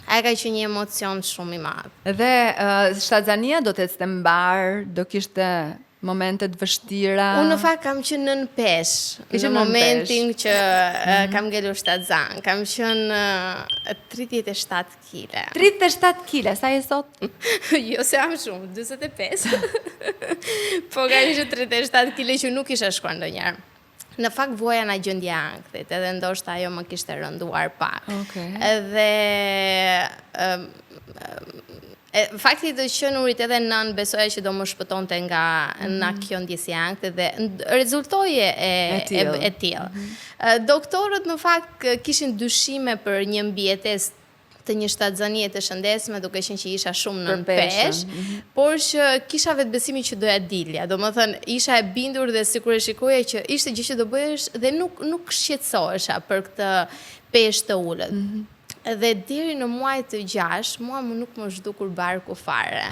ai ka qenë një emocion shumë i madh. Dhe uh, shtatzania do të ecte mbarë, do kishte momente të vështira. Unë në fakt kam qenë nën peshë në momentin që mm -hmm. kam ngelur shtatzan. Kam qenë 37 kile. 37 kile, sa je sot? jo se jam shumë, 45. po kam qenë 37 kile që nuk isha shkuar ndonjëherë. Në fakt vuaja nga gjendja e ankthit, edhe ndoshta ajo më kishte rënduar pak. Okay. Edhe e, fakti të qenurit edhe nënë besoja që do më shpëtonte nga mm -hmm. nga kjo ndjesi e ankthit dhe rezultoi e e tillë. E, e tillë. Mm -hmm. Doktorët në fakt kishin dyshime për një mbijetesë të një shtatzanie të shëndetshme, duke qenë që isha shumë nën peshë, mm -hmm. por që kisha vetëbesimin që doja dilja. Domethënë, isha e bindur dhe sikur e shikoja që ishte gjë që do bëhesh dhe nuk nuk shqetësohesha për këtë peshë të ulët. Mm -hmm. Dhe deri në muaj të 6, mua më nuk më zhdukur barku fare.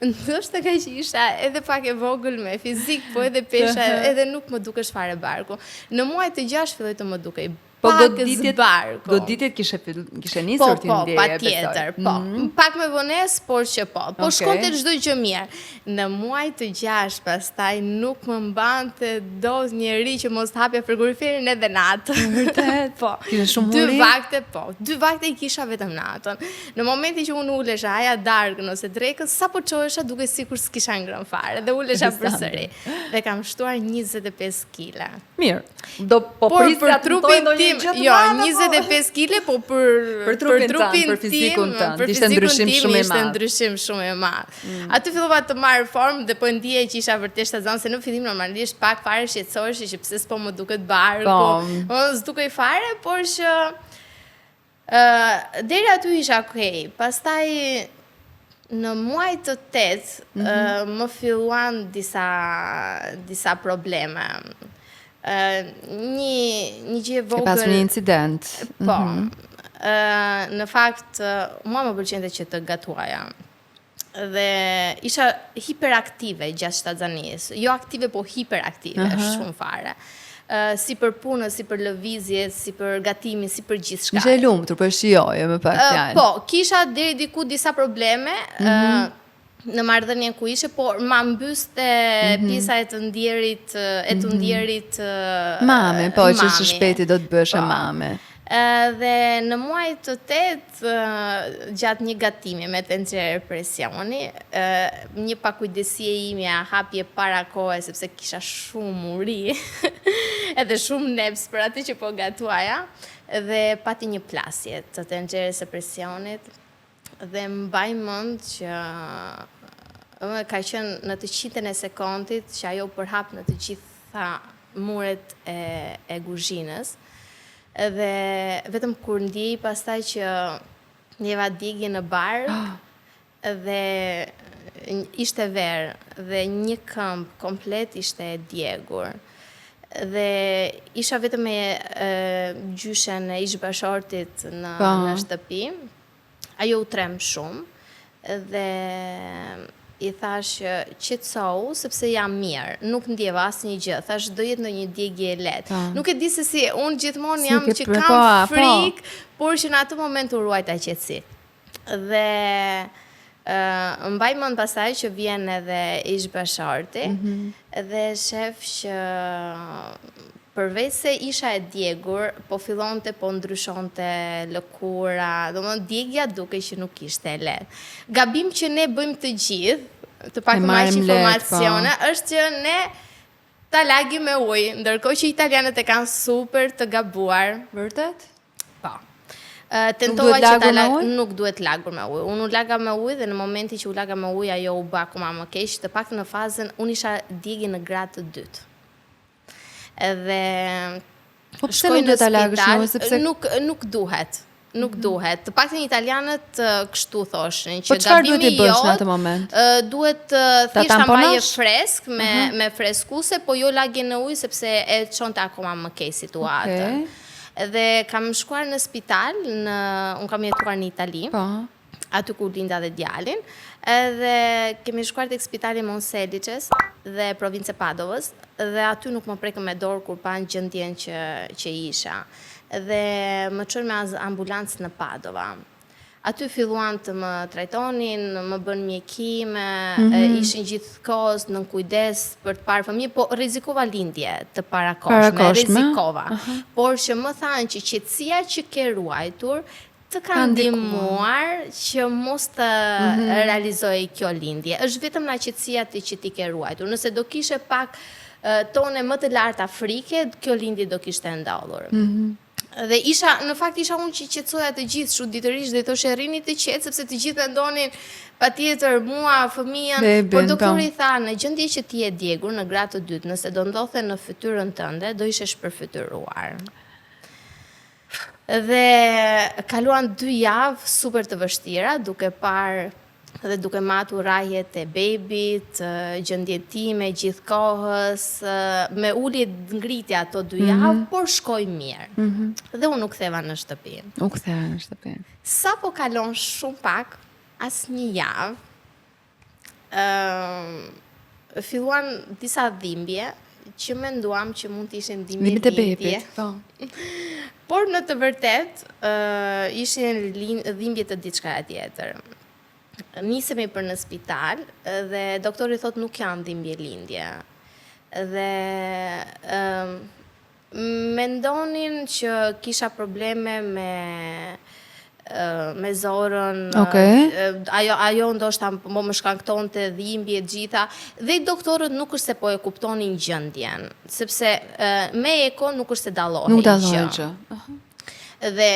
Ndoshta ka që isha edhe pak e vogël me fizik, po edhe pesha edhe nuk më dukesh fare barku. Në muaj të 6 filloi të më dukej Po goditjet barku. Goditjet kishe kishe nisur po, t'i po, ndjeje. Po, patjetër, po. Mm -hmm. Pak me vonesë, por që po. Po okay. shkonte çdo gjë mirë. Në muaj të gjashtë pastaj nuk më mbante dot njeri që mos të hapja frigoriferin edhe natën. Vërtet? po. Kishe shumë uri? Dy vakte, po. Dy vakte i kisha vetëm natën. Në momentin që unë ulesha, haja darkën ose drekën, sapo çohesha dukej sikur s'kisha ngrënë fare dhe ulesha përsëri. Dhe kam shtuar 25 kila. Mirë. Do po por për trupin tim, jo, 25 kg, po për për trupin, për trupin për fizikun tënd, për ishte ndryshim shumë i madh. Ishte ndryshim shumë i madh. Mm. Aty fillova të marr formë dhe po ndjeja që isha vërtet shtatzënë se në fillim normalisht pak fare shqetësohesh që pse s'po më duket barku. Po, po s'dukej fare, por që ë uh, deri aty isha okay. Pastaj Në muaj të tetë mm -hmm. më filluan disa disa probleme. Ë një një gjë e vogël. Ke pasur një incident. Po. Mm -hmm. Ë në fakt mua më pëlqente që të gatuaja. Dhe isha hiperaktive gjatë shtatzanisë. Jo aktive, po hiperaktive, uh -huh. shumë fare. si për punën, si për lëvizjet, si për gatimin, si për gjithçka. Ishe e lumtur, po e shijoje me pak fjalë. Po, kisha deri diku disa probleme, mm -hmm. në marrëdhënien ku ishe, por ma mbyste mm -hmm. pjesa e të ndjerit, e të mhm. ndjerit mame, po, që së shpejti do të bëheshe po. mame. Dhe në muaj të tetë, gjatë një gatimi me tenxhere presioni, një pakujdesi e imja hapje para kohe, sepse kisha shumë uri, edhe shumë neps për atë që po gatuaja, dhe pati një plasje të tenxheres së presionit, dhe mbaj mend që ka qenë në të qindtën e sekondit që ajo u përhap në të gjitha muret e, e kuzhinës. Dhe vetëm kur ndjej pastaj që ndjeva djegie në bark dhe ishte verë dhe një këmbë komplet ishte e djegur. Dhe isha vetëm me e, gjyshen e ish bashkëshortit në, po. në shtëpi. Ajo u tremb shumë dhe i thashë qetësohu sepse jam mirë, nuk ndjeva asnjë gjë. Thashë do jetë ndonjë djegie e lehtë. Po. Nuk e di se si unë gjithmonë si jam që kam po, po. frikë, por që në atë moment u ruajta qetësi. Dhe uh, mbaj mend pastaj që vjen edhe ish bashkëshorti mm -hmm. dhe shef që Përveç se isha e djegur, po fillonte po ndryshonte lëkura, domethënë djegia dukej që nuk ishte e lehtë. Gabim që ne bëjmë të gjithë, të paktën me aq po. informacione, është që ne ta lagim me ujë, ndërkohë që italianët e kanë super të gabuar. Vërtet? Po. Tentova që ta lag, nuk duhet lagur me ujë. Unë u laga me ujë dhe në momentin që u laga me ujë ajo u bë akoma më keq, të paktën në fazën unë isha djegie në gradë të dytë. Edhe Po pse nuk duhet ta lagësh në ujë sepse nuk nuk duhet. Nuk mm -hmm. duhet. Të paktën italianët kështu thoshin që po çfarë duhet të bësh në atë moment? Duhet thjesht ta mbaje fresk me uh mhm. -huh. me freskuse, po jo lagje në ujë sepse e çonte akoma më keq situatën. Okay. Dhe kam shkuar në spital, në unë kam jetuar në Itali. Po. Aty ku linda dhe djalin. Edhe kemi shkuar tek spitali Monselices dhe provincë e Padovës dhe aty nuk më prekën me dorë kur panë gjendjen që që isha. Dhe më çojnë me ambulancë në Padova. Aty filluan të më trajtonin, më bënë mjekime, mm -hmm. ishin gjithë kohës në kujdes për të parë fëmijë, po rrezikova lindje të parakohshme, rrezikova. Uh -huh. Por që më thanë që qetësia që ke ruajtur të ka ndihmuar që mos të mm -hmm. realizohej kjo lindje. Është vetëm nga qetësia ti që ti ke ruajtur. Nëse do kishe pak tone më të larta frike, kjo lindje do kishte ndodhur. Mm -hmm. Dhe isha, në fakt isha unë që qetësoja të gjithë çuditërisht dhe i thoshe rrini të qetë sepse të gjithë mendonin patjetër mua, fëmijën, por po. doktori tha në gjendje që ti je djegur në gradë të dytë, nëse do ndodhte në fytyrën tënde, do ishe shpërfytyruar. Dhe kaluan dy javë super të vështira, duke parë dhe duke matur rrahjet e bebit, gjendjen time gjithë kohës, me ulje ngritje ato dy mhm. javë, mm -hmm. por shkoi mirë. Mm -hmm. Dhe unë u ktheva në shtëpi. U ktheva në shtëpi. Sapo kalon shumë pak, as një javë, ë filluan disa dhimbje që menduam që mund të ishin dhimbje lindje. Bebit, po. Por në të vërtetë, ë ishin dhimbje të diçka tjetër. Nisemi për në spital dhe doktori thotë nuk janë dhimbje lindje. Dhe ë Mendonin që kisha probleme me me zorrën, okay. ajo ajo ndoshta po më shkaktonte dhimbje të gjitha dhe doktorët nuk është se po e kuptonin gjendjen, sepse me eko nuk është se dallohej. Nuk dallohej gjë. Dhe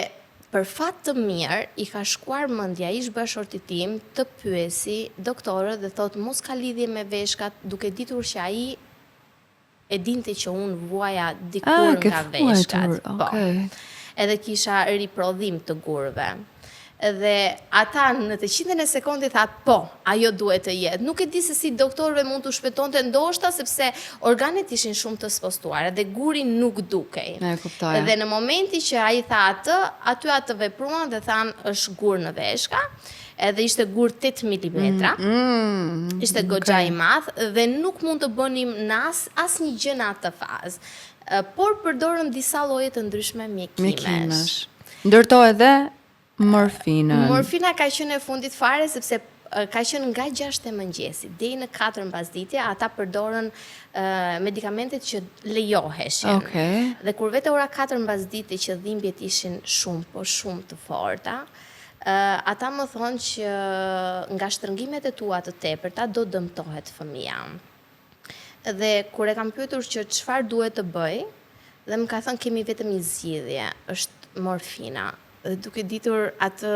për fat të mirë i ka shkuar mendja ish bashkëshortit tim të pyesi doktorët dhe thotë mos ka lidhje me veshkat duke ditur që ai E dinte që unë vuaja dikur ah, nga veshkat. Po. Okay. Edhe kisha riprodhim të gurëve. Dhe ata në të qindtën e sekondit thanë, po, ajo duhet të jetë. Nuk e di se si doktorëve mund t'u shpëtonte ndoshta sepse organet ishin shumë të spostuara dhe guri nuk dukej. E kuptoj. Dhe në momentin që ai tha atë, aty atë vepruan dhe thanë është gur në veshka. edhe ishte gur 8 mm, mm, ishte goxha okay. i madh dhe nuk mund të bënim në as asnjë gjë në atë fazë. Por përdorëm disa lloje të ndryshme mjekimesh. Mjekimesh. Ndër to edhe morfinën. Morfina ka qenë e fundit fare sepse ka qenë nga 6 e mëngjesit deri në 4 mbasdite, ata përdorën medikamentet që lejoheshin. Okay. Dhe kur vete ora 4 mbasdite që dhimbjet ishin shumë, po shumë të forta, Ata më thonë që nga shtrëngimet e tua të tepërta do dëmtohet fëmija. Dhe kur e kam pyetur që çfarë duhet të bëj, dhe më ka thënë kemi vetëm një zgjidhje, është morfina. Dhe duke ditur atë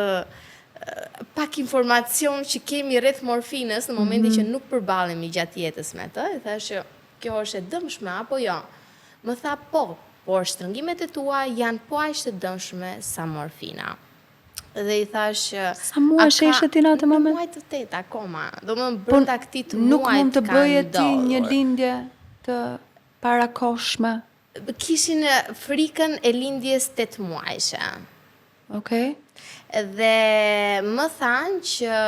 pak informacion që kemi rreth morfinës në momentin mm -hmm. që nuk përballemi gjatë jetës me të, i thashë që kjo është e dëmshme apo jo. Më tha po, por shtrëngimet e tua janë po aq të dëmshme sa morfina. Dhe i thashë Sa muajsh ishe ti në atë moment? Në muaj të tetë akoma. Domethënë po, brenda këtij të muajit Nuk mund të bëje ti një lindje të parakohshme. Kishin frikën e lindjes 8 muajshe. Okej. Dhe më thanë që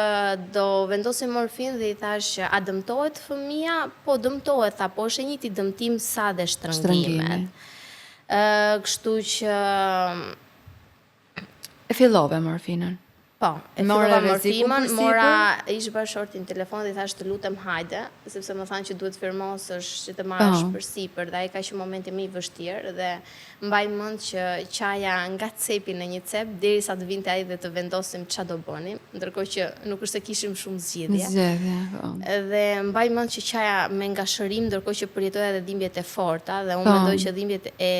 do vendosim morfinë dhe i thashë që a dëmtohet fëmija? Po dëmtohet, tha, po është e njëjti dëmtim sa dhe shtrëngimet. Ë, kështu që E fillove morfinën. Po, e fillova morfinën, mora ish bashkëshortin në telefon dhe i thashë të lutem hajde, sepse më thanë që duhet firmosësh që të marrësh po. përsipër dhe ai ka qenë momenti më i vështirë dhe mbaj mend që qaja nga cepi në një cep derisa të vinte ai dhe të vendosim ça do bënim, ndërkohë që nuk është se kishim shumë zgjidhje. Zgjidhje, po. Dhe mbaj mend që qaja me ngashërim ndërkohë që përjetoja edhe dhimbjet e forta dhe unë po. mendoj që dhimbjet e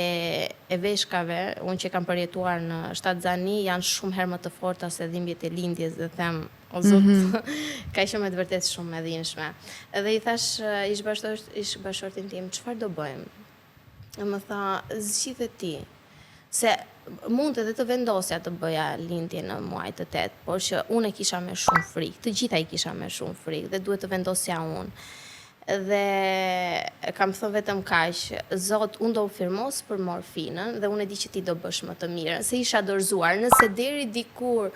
e veshkave, unë që kam përjetuar në shtatzani, janë shumë herë më të forta se dhimbjet e lindjes dhe them, o zot, mm -hmm. ka qenë me të vërtetë shumë e dhimbshme. Dhe i thashë ish bashkëshort, ish bashkëshortin tim, çfarë do bëjmë? Dhe më tha, zgjidhe ti. Se mund edhe të vendosja të bëja lindje në muaj të tetë, por që unë e kisha me shumë frikë, të gjitha i kisha me shumë frikë dhe duhet të vendosja unë. Dhe kam thënë vetëm kaq, Zot, unë do firmos për morfinën dhe unë e di që ti do bësh më të mirën, se isha dorëzuar, nëse deri dikur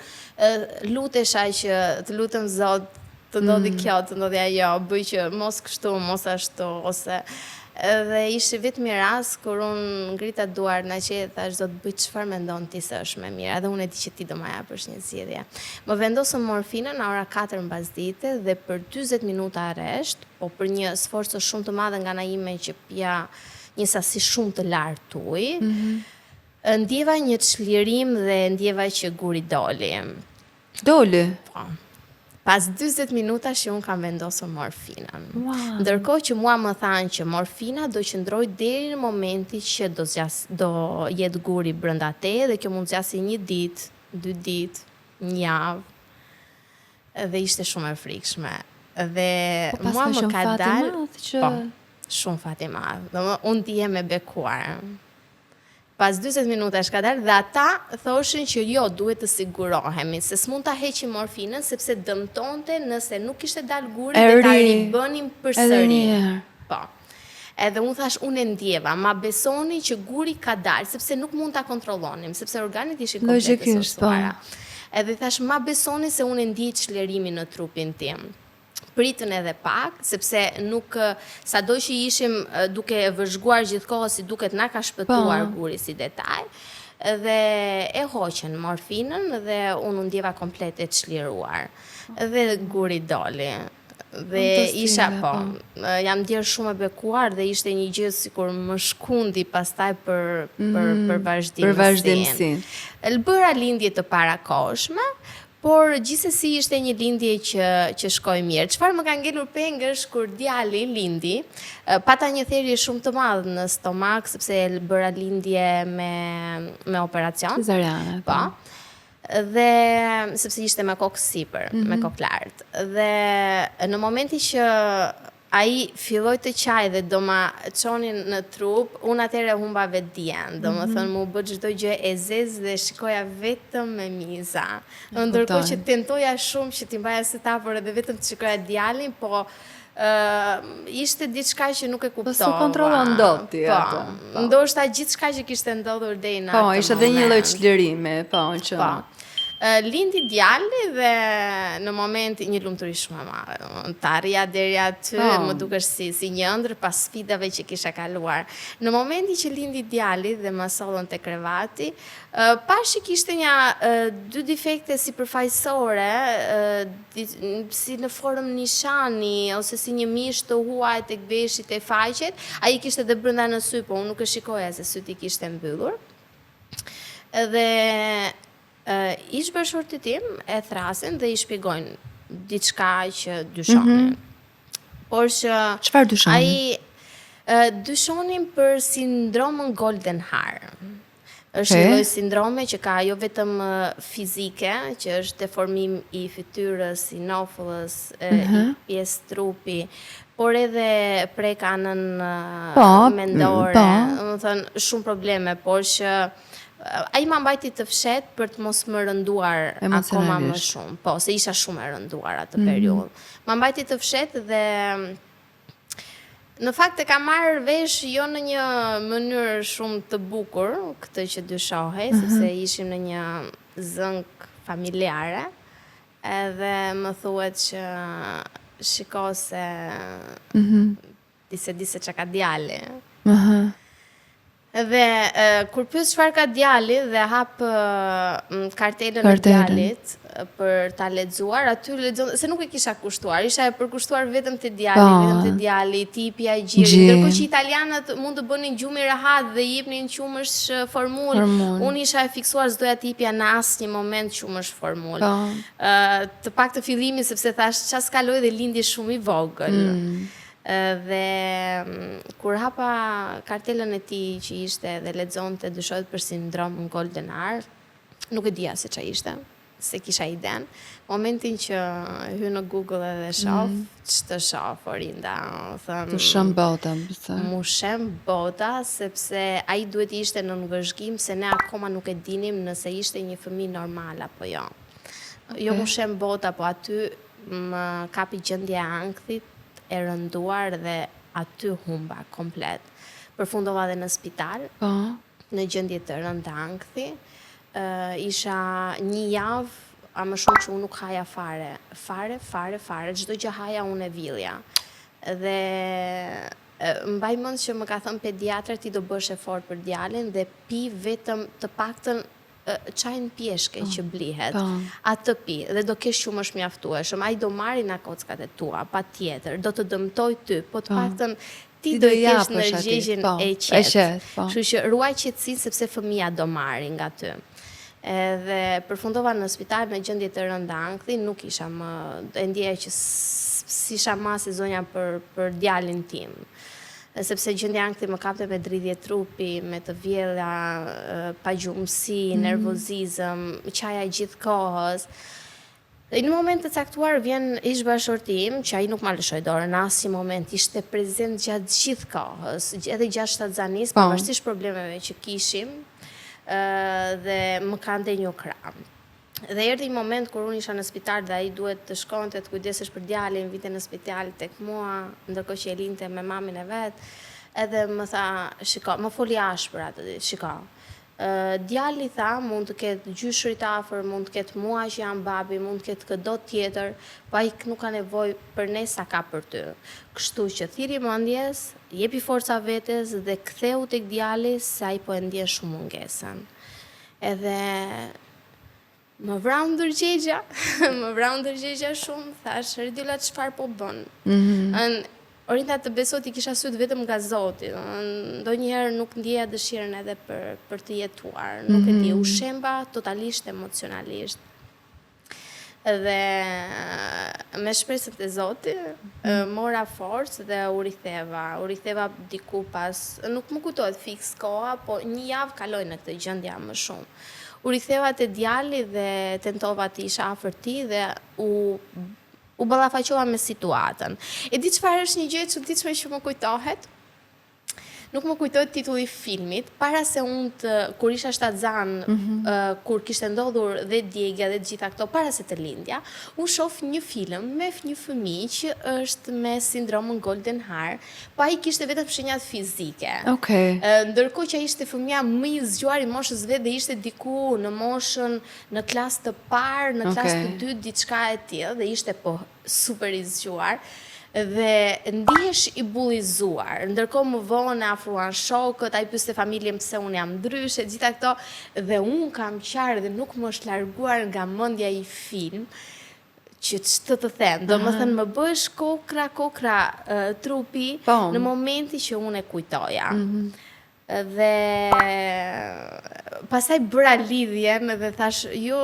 lutesha që të lutem Zot, të ndodhi kjo, të ndodhi ajo, bëj që mos kështu, mos ashtu, ose edhe ishte vetëm një rast kur unë ngrita duart në qiell dhe thash Zot bëj çfarë mendon ti se është më mirë, edhe unë e di që ti do ma japësh një zgjidhje. Më vendosën morfinën në ora 4 mbasdite dhe për 40 minuta rresht, po për një sforco shumë të madhe nga ana ime që pija një sasi shumë të lartë ujë, ndjeva një çlirim dhe ndjeva që guri doli. Doli. Po. Pas 40 minutash që unë kam vendosur morfinën. Wow. Ndërkohë që mua më thanë që morfina do qëndroj deri në momentin që do zgjas, do jetë guri brenda teje dhe kjo mund zgjasi një ditë, dy ditë, një javë. Dhe ishte shumë e frikshme. Dhe Po pas mua ka më qenë ka fat i dalë madh që Po, shumë fat i madh. Domethënë unë ndihem e bekuar. Pas 40 minutash ka dalë dhe ata thoshin që jo, duhet të sigurohemi, se s'mund ta heqim morfinën sepse dëmtonte nëse nuk kishte dalë guri E dhe ta ri. ribënim Edhe përsëri. një herë. Po. Edhe unë thash, unë e ndjeva, ma besoni që guri ka dalë, sepse nuk mund ta kontrollonim, sepse organet ishin komplet të Logjikisht, po. sosuara. Edhe thash, ma besoni se unë e ndjej çlirimin në trupin tim. Pritën edhe pak, sepse nuk, sado që ishim duke e vëzhguar gjithkohës, si duket na ka shpëtuar Po. guri si detaj, dhe e hoqën morfinën dhe unë u ndjeva komplet e çliruar. Dhe guri doli. Dhe Fantastike, isha, po, po. jam ndjerë shumë e bekuar dhe ishte një gjë sikur më shkundi pastaj për për për vazhdimësinë. Për vazhdimësinë. Bëra lindje të parakohshme, por gjithsesi ishte një lindje që që shkoi mirë. Çfarë më ka ngelur peng është kur djali lindi, pata një therje shumë të madhe në stomak sepse e bëra lindje me me operacion. Cezariane. Po. Dhe sepse ishte me kokë sipër, me kokë lart. Dhe në momentin që ai filloi të qaj dhe do ma çonin në trup, unë atëherë humba vetdijen. Do më thënë, mu bë çdo gjë e zezë dhe shikoja vetëm me miza. Ndërkohë që tentoja shumë që t'i mbaja syt hapur edhe vetëm të shikoja djalin, po ishte diçka që nuk e Po kuptova. s'u kontrollon dot ti Po, atë, po. Ndoshta gjithçka që kishte ndodhur deri në Po, atë ishte edhe një lloj moment. çlirimi, po, që Po. Lindi djali dhe në moment një lumturi shumë e madhe. Domethënë, të arrija deri aty, Po. më dukesh si si një ëndër pas sfidave që kisha kaluar. Në momentin që lindi djali dhe më sollën te krevati, pash që kishte një dy defekte sipërfaqësore, si në formë nishani ose si një mish të huaj tek veshi te faqet. Ai kishte edhe brenda në sy, po unë nuk e shikoja se sytë i kishte mbyllur. Dhe ish bashkëshortit tim e thrasin dhe i shpjegojnë diçka që dyshonin. Por që Çfarë dyshonin? Ai dyshonin për sindromën Goldenhar. Është një Okej. lloj sindrome që ka jo vetëm fizike, që është deformim i fytyrës, i nofullës, i pjesë trupi, por edhe prek anën Po, mendore, po. domethënë shumë probleme, por që ai ma mbajti të fshet për të mos më rënduar akoma më Emocionalisht. shumë. Po, se isha shumë e rënduar atë periudhë. Ma mbajti të fshet dhe në fakt e kam marrë vesh jo në një mënyrë shumë të bukur këtë që dyshohej, sepse ishim në një zënk familjare, edhe më thuhet që shiko se ti se di se çka ka djali. Dhe kur pyes çfarë ka djali dhe hap kartelën e Kartelën. djalit për ta lexuar, aty lexon se nuk e kisha kushtuar, isha e përkushtuar vetëm te djali, Po. vetëm te djali, tipja gjiri, Gjiri. ndërkohë që italianët mund të bënin gjumi rehat dhe jepnin qumësh formul. Formul. Unë isha e fiksuar s'doja të jepja në asnjë moment qumësh formul. Po. Të pak të fillimin sepse thash ç'a s'kaloi dhe lindi shumë i vogël. Dhe kur hapa kartelën e tij që ishte dhe lexonte dyshohet për sindromën Goldenhar, nuk e dija se ç'a ishte. S'e kisha iden. Momentin që hy në Google edhe shoh, mm. ç'të shoh Orinda, them. T'u shemb bota, pse? M'u shemb bota sepse ai duhet të ishte nën vëzhgim se ne akoma nuk e dinim nëse ishte një fëmijë normal apo jo. Okay. Jo m'u shemb bota, po aty më kapi gjendja e ankthit e rënduar dhe aty humba komplet. Përfundova dhe në spital. Po. Në gjendje të rëndë ankthi. Isha një javë a më shumë që unë nuk haja fare, fare, fare, fare, çdo gjë haja unë e villja. Dhe mbaj mend që më ka thënë pediatra ti do bëhesh e fortë për djalin dhe pi vetëm të paktën çajin pjeshke po, që blihet, po. atë pi dhe do kesh qumësht mjaftueshëm, ai do marri nga kockat e tua, patjetër, do të dëmtojë ty, po të po. paktën Ti do të kesh ndërgjegjen po, e qetë. Po. Kështu që ruaj qetësinë sepse fëmija do marri nga ty. Edhe përfundova në spital me gjendje të rëndë ankthi, nuk isha më, e ndjeja që s'isha më as e zonja për për djalin tim. Sepse gjendja ankthi më kapte me dridhje trupi, me të vjella, pagjumësi, mm -hmm. nervozizëm, qaja gjithë kohës. Dhe në moment të caktuar vjen ish-bashkëshorti im, që ai nuk ma lëshoi dorën në asnjë moment, ishte prezent gjatë gjithë kohës, edhe gjatë shtatzanisë, po. pavarësisht problemeve që kishim, dhe më ka ndenjur krah. Dhe erdhi një moment kur unë isha në spital dhe ai duhet të shkonte të kujdesesh për djalin, vinte në spital tek mua, ndërkohë që e linte me mamin e vet, edhe më tha, shiko, më foli ashpër atë ditë, shiko. Djali tha, mund të ketë gjyshërit afër, mund të ketë mua që jam babi, mund të ketë këdo tjetër, po ai nuk ka nevojë për ne sa ka për ty. Kështu që thirri mendjes, jepi forca vetes dhe ktheu tek djali se ai po e ndjen shumë mungesën. Edhe Më vrau ndërgjegja, më vrau ndërgjegja shumë, thashë, Rediola çfarë po bën? Mm -hmm. Orinda të besoj t'i kisha sytë vetëm nga Zoti, ndonjëherë nuk ndjeja dëshirën edhe për, për të jetuar, nuk mm -hmm. e di, u mhm. shemba totalisht emocionalisht. Dhe me shpresën te Zoti, mm -hmm. mora forcë dhe u riktheva, u riktheva diku pas, nuk më kujtohet fiks koha, po një javë kaloi në këtë gjendje më shumë. U riktheva te djali dhe tentova të isha afër tij dhe u u ballafaqova me situatën. E di çfarë është një gjë e çuditshme që më kujtohet? Nuk më kujtohet titulli i filmit, para se unë të kur isha shtatzanë, mm -hmm. uh, kur kishte ndodhur dhe djegia dhe të gjitha këto, para se të lindja, unë shoh një film me një fëmijë që është me sindromën Goldenhar, Po ai kishte vetëm shenjat fizike. Okej. Ndërkohë që ai ishte fëmija më i zgjuar i moshës vet dhe ishte diku në moshën në klasë të parë, në klasë të dytë, diçka e tillë dhe ishte po super i zgjuar dhe ndihesh i bullizuar. Ndërkohë më vonë e afruan shokët, ai pyeste familjen pse unë jam ndryshe, gjitha këto dhe unë kam qarë dhe nuk më është larguar nga mendja ai film që ç'të të them, domethënë më bëhesh kokra, kokra trupi po. në momentin që unë e kujtoja. Mm -hmm. Dhe pastaj bëra lidhjen dhe thashë, jo,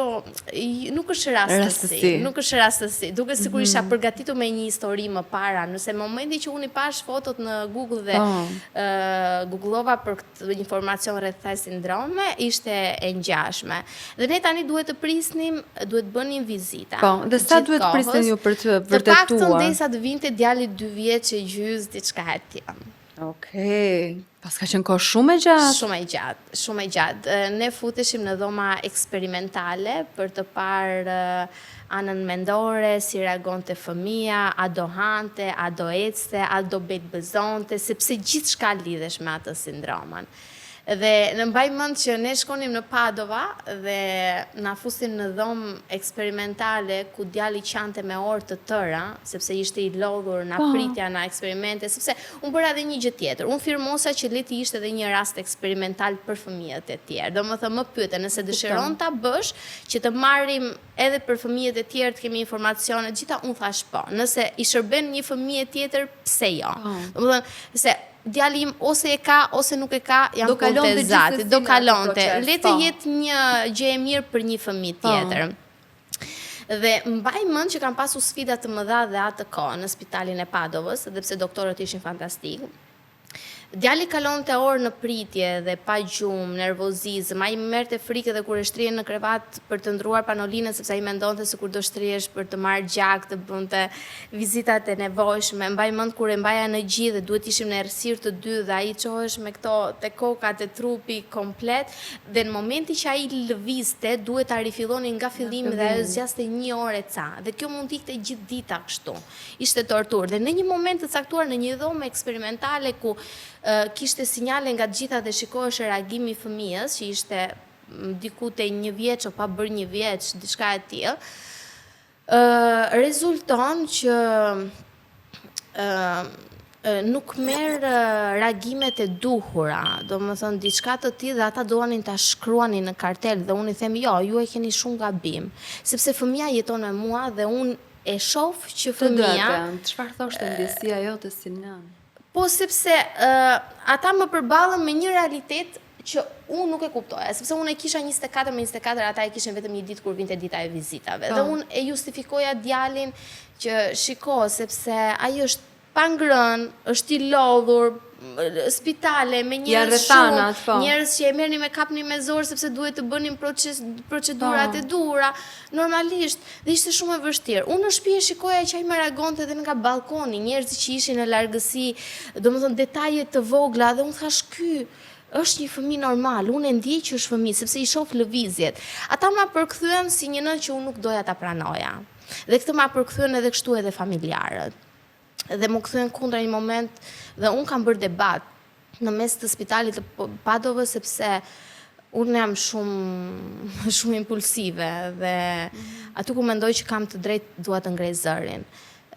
nuk është rastësi, nuk është rastësi. Duket sikur mm -hmm. isha mhm. përgatitur me një histori më para, nëse momenti që unë i pashë fotot në Google dhe oh. uh, googlova për informacion rreth kësaj sindrome ishte e ngjashme. Dhe ne tani duhet të prisnim, duhet të bënim vizita. Po, dhe sa duhet të prisnin ju për të vërtetuar? Të paktën derisa të vinte djali 2 vjeç e gjys diçka e tillë. Okej. Paska qenë kohë shumë e gjatë. Shumë e gjatë, shumë e gjatë. Ne futeshim në dhoma eksperimentale për të parë anën mendore, si reagonte fëmija, a do hante, a do ecte, a do belbëzonte, sepse gjithçka lidhesh me atë sindromën. Dhe në mbaj mend që ne shkonim në Padova dhe na fusnin në dhomë eksperimentale ku djali qante me orë të tëra, sepse ishte i lodhur, na po. pritja në eksperimente, sepse unë bëra edhe një gjë tjetër. Unë firmosa që le të ishte edhe një rast eksperimental për fëmijët e tjerë. Domethënë më pyetën nëse dëshiron ta bësh, që të marrim edhe për fëmijët e tjerë të kemi informacione, të gjitha unë thashë po. Nëse i shërben një fëmije tjetër, pse jo? Po. Domethënë, se djali im ose e ka ose nuk e ka, jam do kalonte zati, do kalonte. Le të po. jetë një gjë e mirë për një fëmijë po. tjetër. Dhe mbaj mend që kam pasur sfida të mëdha dhe atë kohë në spitalin e Padovës, edhe pse doktorët ishin fantastikë. Djali kalonte orë në pritje dhe pa gjumë, nervozizëm, ai merrte frikë edhe kur e shtrije në krevat për të ndërruar panolinën sepse ai mendonte se kur do shtrihesh për të marrë gjak të bënte vizitat e nevojshme. Mbaj mend kur e mbaja në gji dhe duhet ishim në errësirë të dy dhe ai çohesh me këto te koka te trupi komplet dhe në momentin që ai lëvizte duhet ta rifillonin nga fillimi dhe ajo zgjaste një orë e ca dhe kjo mund të ikte gjithë dita kështu. Ishte torturë dhe në një moment të caktuar në një dhomë eksperimentale ku kishte sinjale nga të gjitha dhe shikohesh reagimi i fëmijës që ishte diku te një vjeç o pa bërë një vjeç, diçka e tillë. Ë rezulton që ë nuk merr reagimet e duhura, domethënë diçka të tillë dhe ata donin ta shkruanin në kartel dhe unë i them jo, ju e keni shumë gabim, sepse fëmija jeton me mua dhe unë e shoh që fëmija... Çfarë thoshte ndjesia jote si nënë? Po sepse uh, ata më përballën me një realitet që unë nuk e kuptoja, sepse unë e kisha 24 me 24, ata e kishin vetëm një ditë kur vinte dita e vizitave. Po. Dhe unë e justifikoja djalin që shiko, sepse ai është pa ngrënë, është i lodhur, spitale me njerëz shumë, po. njerëz që e merrnin e kapnin me zor sepse duhet të bënin proces, procedurat po. e duhura, normalisht, dhe ishte shumë e vështirë. Unë në shtëpi e shikoja që ai më reagonte edhe nga ballkoni, njerëzit që ishin në largësi, domethënë detaje të vogla dhe unë thash ky është një fëmijë normal, unë e ndjej që është fëmijë sepse i shoh lëvizjet. Ata ma përkthyen si një nënë që unë nuk doja ta pranoja. Dhe këtë ma përkthyen edhe kështu edhe familjarët. Dhe m'u kthyen kundra një moment dhe unë kam bërë debat në mes të spitalit të Padovës sepse unë jam shumë shumë impulsive dhe aty ku mendoj që kam të drejtë dua të ngrej zërin.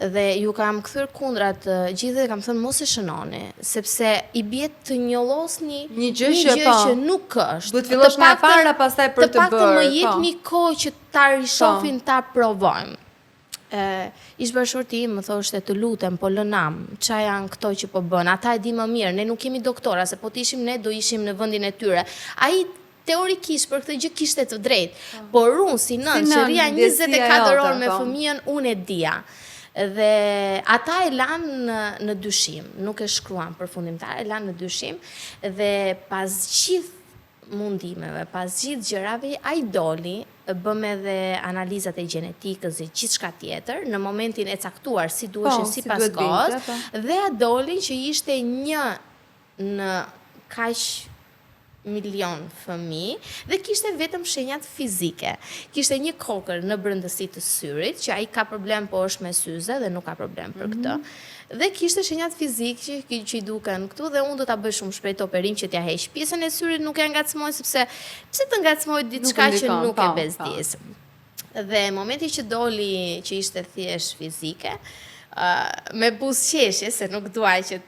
Dhe ju kam kthyer kundra të gjithëve dhe kam thënë mos e shënoni, sepse i bie të njollosni një gjë, një që, po, që nuk është. Duhet fillosh nga e para pastaj për të bërë. Të paktën më po. jepni kohë që ta rishohim, po. ta provojmë. Ish bashkëshorti im më thoshte të lutem, po lë nam, ça janë këto që po bën, ata e di më mirë, ne nuk jemi doktora, se po të ishim ne do ishim në vendin e tyre. Ai teorikisht për këtë gjë kishte të drejtë, po. por unë si nënë që rrija 24 orë me po. fëmijën, unë e dija. Dhe ata e lanë në, në dyshim, nuk e shkruan përfundimtar, e lanë në dyshim dhe pas gjithë mundimeve, pas gjithë gjërave, ai doli, bëmë edhe analizat e gjenetikës dhe gjithçka tjetër, në momentin e caktuar, si duheshin po, sipas si kohës, po. dhe ia doli që ishte një në kaq milion fëmijë dhe kishte vetëm shenjat fizike. Kishte një kokërr në brendësi të syrit, që ai ka problem po është me syze dhe nuk ka problem për këtë. Mm -hmm. Dhe kishte shenjat fizike që që i duken këtu dhe unë do ta bëj shumë shpejt operim që t'ia heq pjesën e syrit nuk e ngacmoj sepse pse të ngacmoj diçka që nuk e po, bezdis. Po. Dhe momenti që doli që ishte thjesht fizike, uh, me buzëqeshje se nuk dua që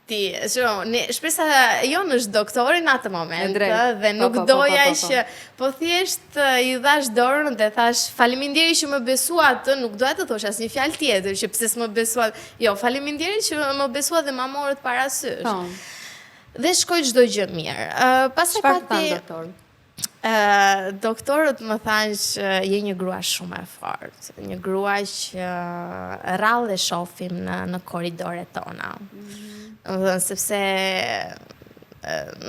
Ti, shiko, ne, shpresa jonë është doktori në atë moment, dhe po, nuk po, po, doja po, po, po. që, po thjesht i dhash dorën dhe thash, faleminderit që më besuat, nuk doja të thosh asnjë fjalë tjetër, që pse s'më besuat, jo, faleminderit që më besuat dhe ma morët parasysh. Po. Dhe shkoi çdo gjë mirë. Uh, pastaj pati... thanë doktorët? Doktorët më thanë që je një grua shumë e fortë, një grua që rrallë e shofim në, në korridoret tona. Mm -hmm. Dhe, sepse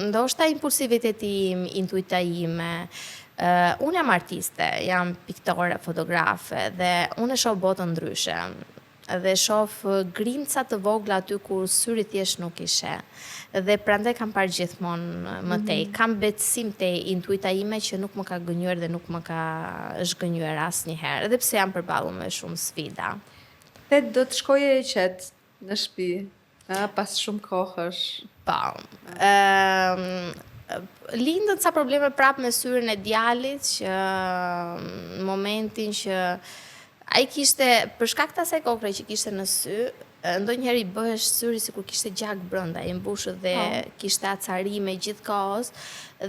ndoshta impulsiviteti im, intuita ime, uh, unë jam artiste, jam piktore, fotografe dhe unë e shoh botën ndryshe. Dhe shoh grimca të vogla aty ku syri thjesht nuk i sheh. Dhe prandaj kam parë gjithmonë më tej. Mm -hmm. Kam besim te intuita ime që nuk më ka gënjyer dhe nuk më ka zhgënjyer asnjëherë, edhe pse jam përballur me shumë sfida. Dhe do të shkoje e qetë në shtëpi, ë pas shumë kohësh. Po. Ëm lindën ca probleme prapë me syrin e djalit që në momentin që Ai kishte, për shkak të asaj kokre që kishte në sy, ndonjëherë i bëhesh syri sikur kishte gjak brenda, i mbushur dhe po. kishte acarime gjithë kohës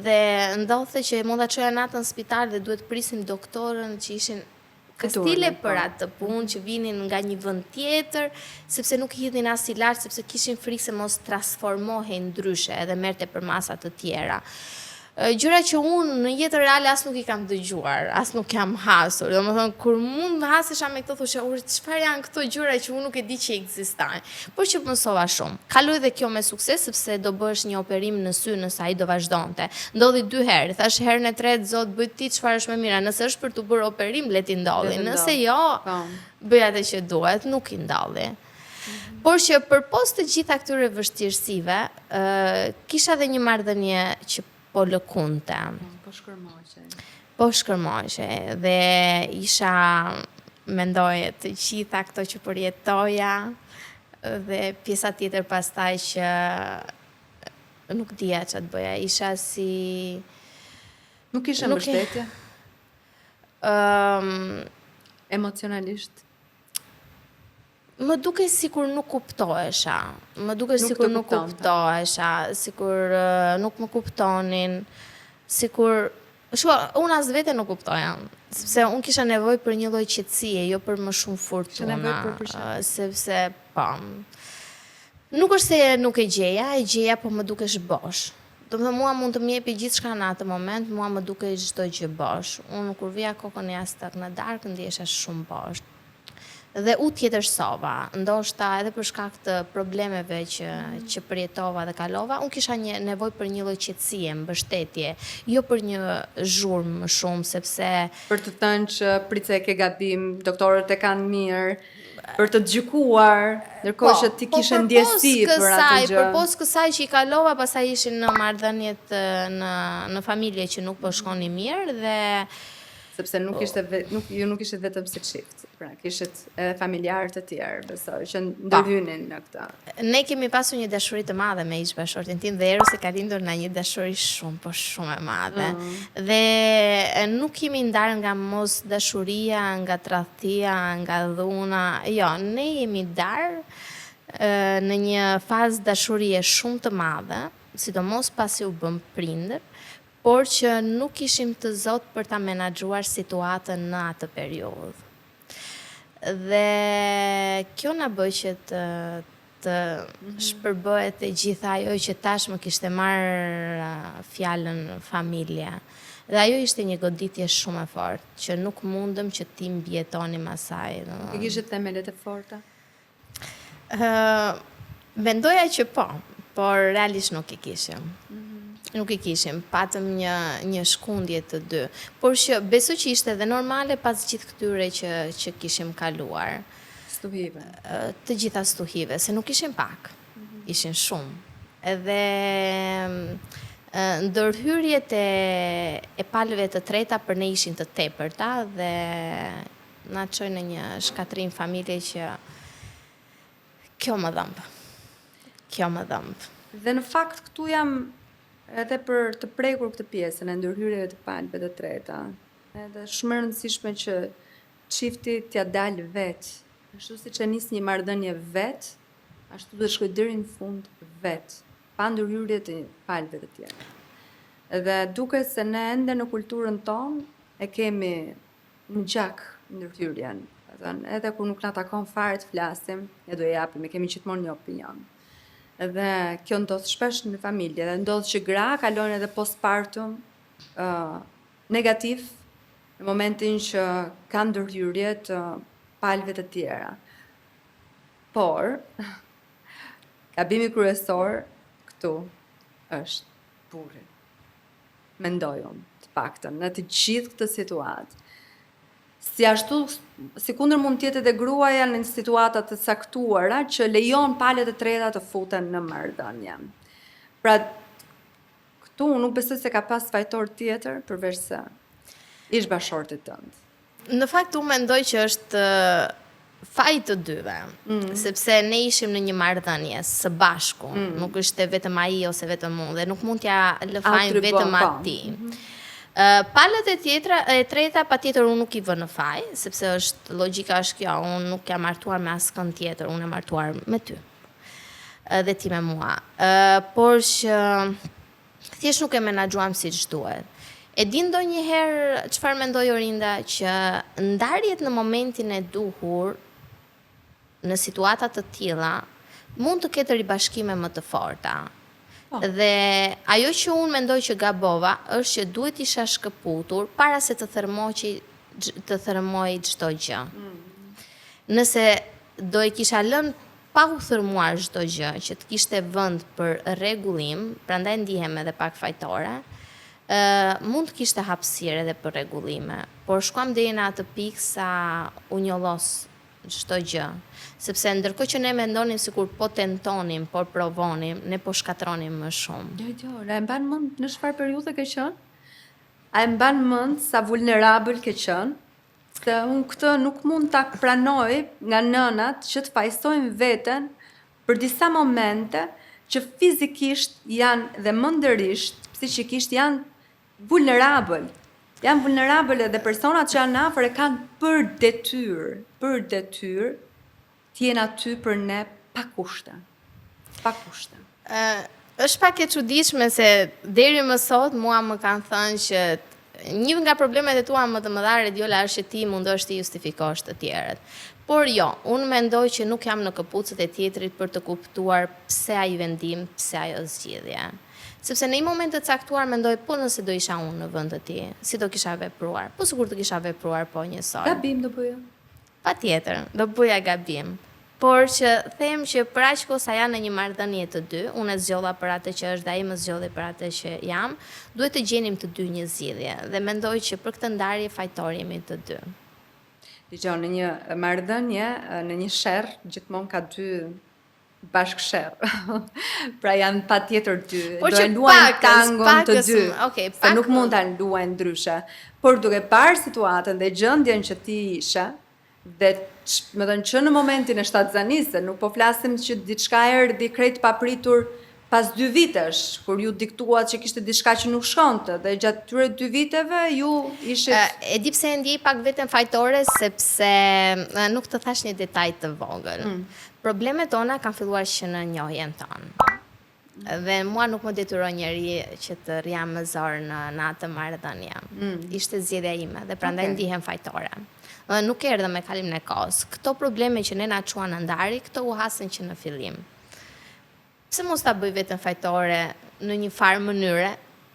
dhe ndodhte që mund ta çoja natën në spital dhe duhet prisnim doktorën që ishin kastile për po. atë punë që vinin nga një vend tjetër, sepse nuk i hidhnin as ilaç, sepse kishin frikë se mos transformohej ndryshe edhe merrte përmasa të tjera. Gjëra që unë në jetën reale as nuk i kam dëgjuar, as nuk jam hasur. Domethënë kur mund të hasesha me këto thosha, "Ur, çfarë janë këto gjëra që unë nuk e di që ekzistojnë?" Por që mësova shumë. Kaloi dhe kjo me sukses sepse do bësh një operim në sy nëse ai do vazhdonte. Ndodhi dy herë. Thash herën e tretë, Zot, bëj ti çfarë është më mira. Nëse është për të bërë operim, le t'i ndodhi. Nëse jo, po. bëj atë që duhet, nuk i ndodhi. Por që përpos të gjitha këtyre vështirësive, ë kisha edhe një marrëdhënie që po lëkunte. Po shkërmoqej. Po shkërmoqej dhe isha mendoje të gjitha këto që përjetoja dhe pjesa tjetër pastaj që nuk dija ça të bëja. Isha si Nuk kishe mbështetje? Ëm um, emocionalisht. Më dukej sikur nuk kuptohesha. Më dukej sikur nuk kuptohesha, sikur nuk më kuptonin, sikur Shiko, unë as veten nuk kuptoja, sepse unë kisha nevojë për një lloj qetësie, jo për më shumë furtuna. Sepse po. Nuk është se nuk e gjeja, e gjeja, po më dukesh bosh. Domethënë mua mund të më jepi gjithçka në atë moment, mua më dukej çdo gjë bosh. Unë kur vija kokën në jastëk në darkë ndihesha shumë bosh. Dhe u tjetërsova, ndoshta edhe për shkak të problemeve që që përjetova dhe kalova, unë kisha një nevojë për një lloj qetësie, mbështetje, jo për një zhurmë më shumë, sepse Për të thënë që prit se e ke gabim, doktorët e kanë mirë, për të të gjykuar, ndërkohë po, që ti po kishe ndjesi për atë gjë. Përpos kësaj që i kalova, pastaj ishin në marrëdhëniet në në familje që nuk po shkonin mirë dhe sepse nuk ishte nuk ju nuk ishit vetëm si çift, pra kishit edhe familjarë të tjerë, besoj, që ndërhynin në këtë. Ne kemi pasur një dashuri të madhe me ish bashkëshortin tim dhe Erusi ka lindur nga një dashuri shumë, po shumë e madhe. Mm. Dhe nuk jemi ndarë nga mos dashuria, nga tradhtia, nga dhuna. Jo, ne jemi ndarë në një fazë dashurie shumë të madhe, sidomos pasi u bëmë prindër, por që nuk ishim të zotë për ta menaxhuar situatën në atë periudhë. Dhe kjo na bëri që të të shpërbëhet e gjitha ajo që tashmë kishte marrë fjalën familje. Dhe ajo ishte një goditje shumë e fortë, që nuk mundëm që t'i mbijetonim asaj. I kishit themelet e forta? Ë mendoja që po, por realisht nuk i kishim. Mm -hmm. Nuk i kishim, patëm një një shkundje të dy, por që besoj që ishte edhe normale pas gjithë këtyre që që kishim kaluar. Stuhive. Të gjitha stuhive, se nuk ishin pak, mm -hmm. ishin shumë. Edhe ndërhyrjet e e palëve të treta për ne ishin të tepërta dhe Na çoi në një shkatërrim familje që kjo më dhëmb. Kjo më dhëmb. Dhe në fakt këtu jam edhe për të prekur këtë pjesën e ndërhyrjeve të palëve të treta. Edhe shumë e rëndësishme që çifti t'ia dalë vetë. Ashtu siç e nis një marrëdhënie vetë, ashtu duhet të shkojë deri në fund vetë, pa ndërhyrje të palëve të tjera. Dhe duket se ne ende në kulturën tonë e kemi në gjak ndërhyrjen. Domethënë, edhe kur nuk na takon fare të flasim, ne do e japim, e kemi gjithmonë një opinion. Dhe kjo ndodh shpesh në familje, dhe ndodh që gra kalojnë edhe postpartum uh, negativ në momentin që kanë ndërhyrje të palëve të tjera. Por, gabimi kryesor këtu është burri. mendoj unë, të paktën, në të gjithë këtë situatë. Si ashtu, sikundër mund të jetë edhe gruaja në situata të caktuara që lejon palët e treta të futen në marrëdhënie. Pra, këtu unë nuk besoj se ka pas fajtor tjetër përveç se ish bashkëshortit tënd. Në fakt unë mendoj që është faj të dyve, mm. sepse ne ishim në një marrëdhënie së bashku, mm. nuk ishte vetëm ai ose vetëm unë dhe nuk mund t'ia lë fajin vetëm po. atij. Mm -hmm. Uh, palët e tjetra, e treta patjetër unë nuk i vë në faj, sepse është logjika është kjo, unë nuk jam martuar me askënd tjetër, unë jam martuar me ty. Dhe ti me mua. Uh, por që Thjesht nuk e menaxhuam siç duhet. E di ndonjëherë çfarë mendoj Orinda që ndarjet në momentin e duhur në situata të tilla mund të ketë ribashkime më të forta. Po. Dhe ajo që unë mendoj që gabova është që duhet isha shkëputur para se të thërmoqi të thërmoj çdo gjë. Mm. Nëse do e kisha lënë pa u thërmuar çdo gjë, që të kishte vend për rregullim, prandaj ndihem edhe pak fajtore, ë mund të kishte hapësirë edhe për rregullime, por shkuam deri në atë pikë sa u njollos çdo gjë. Sepse ndërkohë që ne mendonim sikur po tentonim, po provonim, ne po shkatërronim më shumë. Jo, jo, a e mban mend në çfarë periudhe ke qenë? A e mban mend sa vulnerabël ke qenë? Se unë këtë nuk mund ta pranoj nga nënat që të fajsojnë veten për disa momente që fizikisht janë dhe mendërisht, psiqikisht janë vulnerabël. Janë vulnerabël edhe personat që janë afër e kanë për detyrë, për detyrë të jenë aty për ne pa kushte. Pa kushte. Ë, është pak e çuditshme se deri më sot mua më kanë thënë që një nga problemet e tua më të mëdha Rediola është që ti mundohesh të justifikosh të tjerët. Por jo, unë mendoj që nuk jam në këpucët e tjetrit për të kuptuar pse ai vendim, pse ajo zgjidhje. Sepse në një moment të caktuar mendoj, po nëse do isha unë në vend të tij, si do kisha vepruar? Po sikur të kisha vepruar po njësoj. Gabim do bëja. Patjetër, do bëja gabim. Por që them që për aq kohë sa janë në një marrëdhënie të dy, unë e zgjodha për atë që është dhe ai më zgjodhi për atë që jam, duhet të gjenim të dy një zgjidhje dhe mendoj që për këtë ndarje fajtor jemi të dy. Dëgjo, në një marrëdhënie, në një sherr, gjithmonë ka dy bashkësherr. pra janë patjetër dy. Por do e luajnë tangon të dy. Okay, pak... Se nuk mund ta luajnë ndryshe. Por duke parë situatën dhe gjendjen që ti ishe, dhe me thënë që në momentin e shtatzanisë, nuk po flasim që diçka erdhi krejt papritur pas dy vitesh, kur ju diktuat që kishte diçka që nuk shkonte dhe gjatë këtyre dy viteve ju ishit E di pse e ndjej pak veten fajtore sepse nuk të thash një detaj të vogël. Mm. Problemet tona kanë filluar që në njohjen tonë. Dhe mua nuk më detyroi njeri që të rrija më zor në, në atë marrëdhënie. Mm. Ishte zgjedhja ime dhe prandaj okay. ndihem fajtore. Dhe nuk erdhën me kalimin e kohës. Këto probleme që ne na çuan në ndarje, këto u hasën që në fillim. Pse mos ta bëj veten fajtore në një farë mënyre?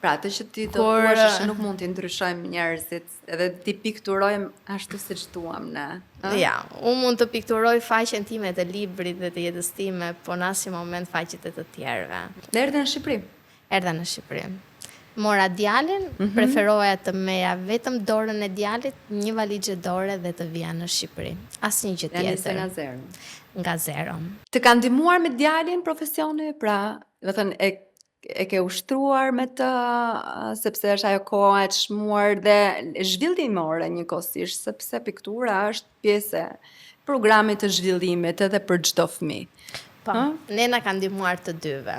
Pra, atë që ti do të thuash është që nuk mund t'i ndryshojmë njerëzit edhe t'i pikturojmë ashtu siç duam ne. Ë? Ja, unë mund të pikturoj faqen time të librit dhe të jetës time, po në asnjë moment faqet e të tjerëve. Dhe erdhe në Shqipëri? Erdha në Shqipëri. Mora djalin, mm -hmm. preferoja të merrja vetëm dorën e djalit, një valixhe dore dhe të vija në Shqipëri. Asnjë gjë tjetër. Nga zero. Nga zero. Të ka ndihmuar me djalin profesioni, pra, do të thënë e e ke ushtruar me të, sepse është ajo koha e çmuar dhe zhvillimore njëkohësisht, sepse piktura është pjesë e programit të zhvillimit edhe për çdo fëmijë. Po, ne na ka ndihmuar të dyve.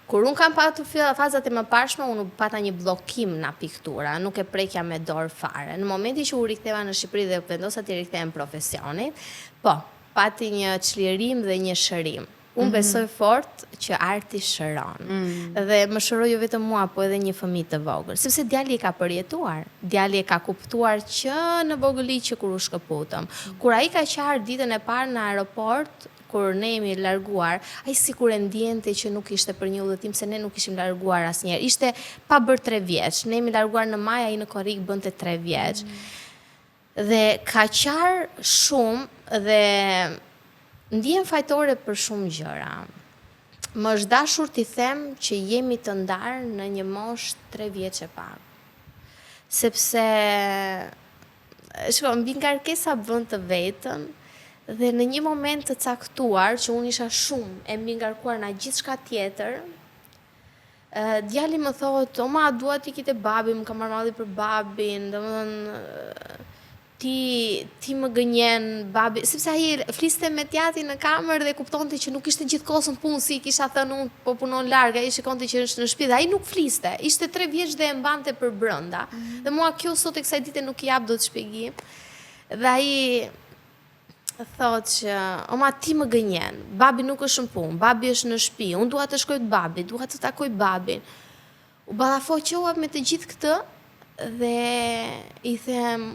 Kur unë kam patur fazat e mëparshme, unë pata një bllokim nga piktura, nuk e prekja me dorë fare. Në momentin që u riktheva në Shqipëri dhe vendosa t'i rikthehem profesionit, po, pati një çlirim dhe një shërim. Unë mm -hmm. besoj fort që arti shëron. Mm. Dhe më shëroi jo vetëm mua, po edhe një fëmijë të vogël, sepse djali e ka përjetuar. Djali e ka kuptuar që në vogëli që kur u shkëputëm. Mm. Kur ai ka qarë ditën e parë në aeroport, kur ne jemi larguar, ai sikur e ndiente që nuk ishte për një udhëtim se ne nuk ishim larguar asnjëherë. Ishte pa bërë 3 vjeç. Ne jemi larguar në maj, ai në korrik bënte 3 vjeç. Mm. Dhe ka qarë shumë dhe ndihem fajtore për shumë gjëra. Më është dashur t'i them që jemi të ndarë në një moshë 3 vjeç e pak. Sepse shiko, mbingarkesa bën të vetën dhe në një moment të caktuar që unë isha shumë e mbingarkuar nga gjithçka tjetër, Djali më thotë, o ma, dua të iki te babi, më ka marrë malli për babin, domethënë, ti, ti më gënjen, babi, sepse ai fliste me t'jatin në kamerë dhe kuptonte që nuk ishte gjithë kohës në punë, si i kisha thënë unë, po punon larg, ai shikonte që është në shtëpi dhe ai nuk fliste, ishte 3 vjeç dhe e mbante për brenda. Mm. Dhe mua kjo sot e kësaj dite nuk i jap dot shpjegim. Dhe ai thotë që o ma ti më gënjen, babi nuk është në punë, babi është në shtëpi, unë dua të shkoj te babi, dua të takoj babin. U ballafaqova me të gjithë këtë dhe i them.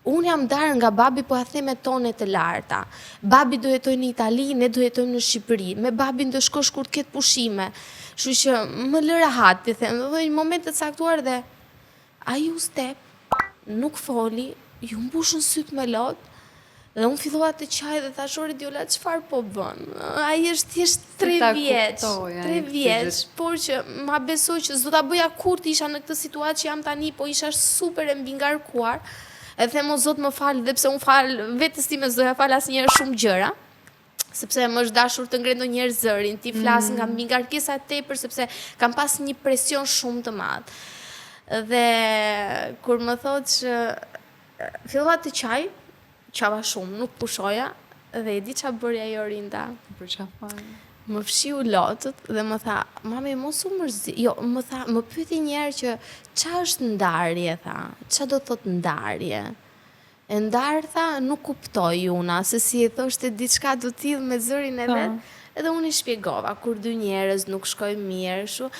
Unë jam ndarë nga babi po ja them me tone të larta. Babi do jetojë në Itali, ne do jetojmë në Shqipëri. Me babin do shkosh kur të ketë pushime. Kështu që më lë rehat, ti them, dhe një moment të caktuar dhe ai u step, nuk foli, ju mbushën sytë me lot, dhe unë fillova të qaj dhe thash ore Diola çfarë po bën? Ai është thjesht 3 vjeç, 3 vjeç, por që ma besoj që s'do ta bëja kurrë të isha në këtë situatë që jam tani, po isha super e mbingarkuar. E them o Zot më fal dhe pse unë fal vetes time s'do ja fal asnjëherë shumë gjëra sepse më është dashur të ngre ndonjëherë zërin, ti flas mm. nga mbingarkesa e tepër sepse kam pas një presion shumë të madh. Dhe kur më thotë që fillova të qaj, qava shumë, nuk pushoja dhe e di ça bëri ajo Rinda. Për ça fare? Më fshiu lotët dhe më tha, mami mos u mërzit. Jo, më tha, më pyeti një herë që ça është ndarje, tha. Ça do të thotë ndarje? E ndarë, tha, nuk kuptoj Juna, se si e thoshte diçka të tillë me zërin e vet. Edhe unë i shpjegova, kur dy njerëz nuk shkojnë mirë, kështu,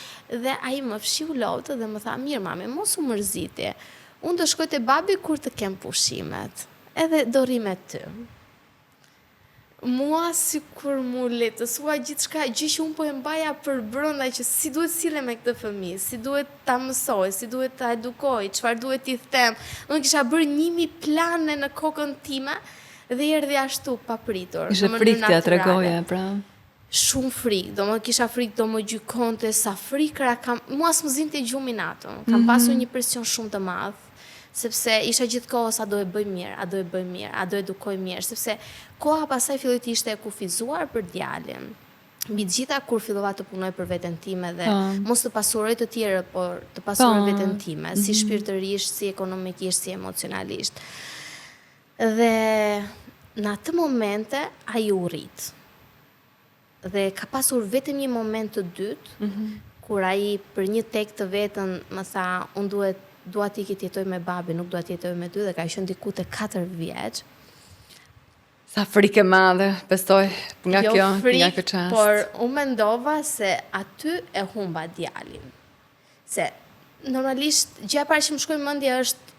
dhe ai më fshiu lotët dhe më tha, mirë mami, mos u mërziti. Unë do shkoj te babi kur të kem pushimet, edhe do rri me ty. Mua sikur m'u lehtësua gjithçka, gjë që unë po e mbaja përbrenda që si duhet sillem me këtë fëmijë, si duhet ta mësoj, si duhet ta edukoj, çfarë duhet t'i them. Unë kisha bërë 1000 plane në kokën time dhe erdhi ashtu papritur, në mënyrë frikë t'ia tregoje, pra. Shumë frikë, domethënë kisha frikë do më gjykonte, sa frikëra kam, mua s'më zinte gjumi natën, kam mm -hmm. pasur një presion shumë të madh, sepse isha gjithë kohës a do e bëj mirë, a do e bëj mirë, a do edukoj mirë, sepse koha pastaj filloi të ishte e kufizuar për djalin. Mbi të gjitha kur fillova të punoj për veten time dhe po. mos të pasuroj të tjerët, por të pasuroj po. veten time, si mm -hmm. shpirtërisht, si ekonomikisht, si emocionalisht. Dhe në atë momente ai u rrit. Dhe ka pasur vetëm një moment të dytë, mm -hmm. kur ai për një tek të vetën më tha, unë duhet dua të iki të jetoj me babin, nuk dua të jetoj me ty dhe ka qenë diku te 4 vjeç. Sa frikë e madhe, besoj, nga jo kjo, frikë, nga ky çast. Por unë mendova se aty e humba djalin. Se normalisht gjëja e parë që më shkoi në mendje është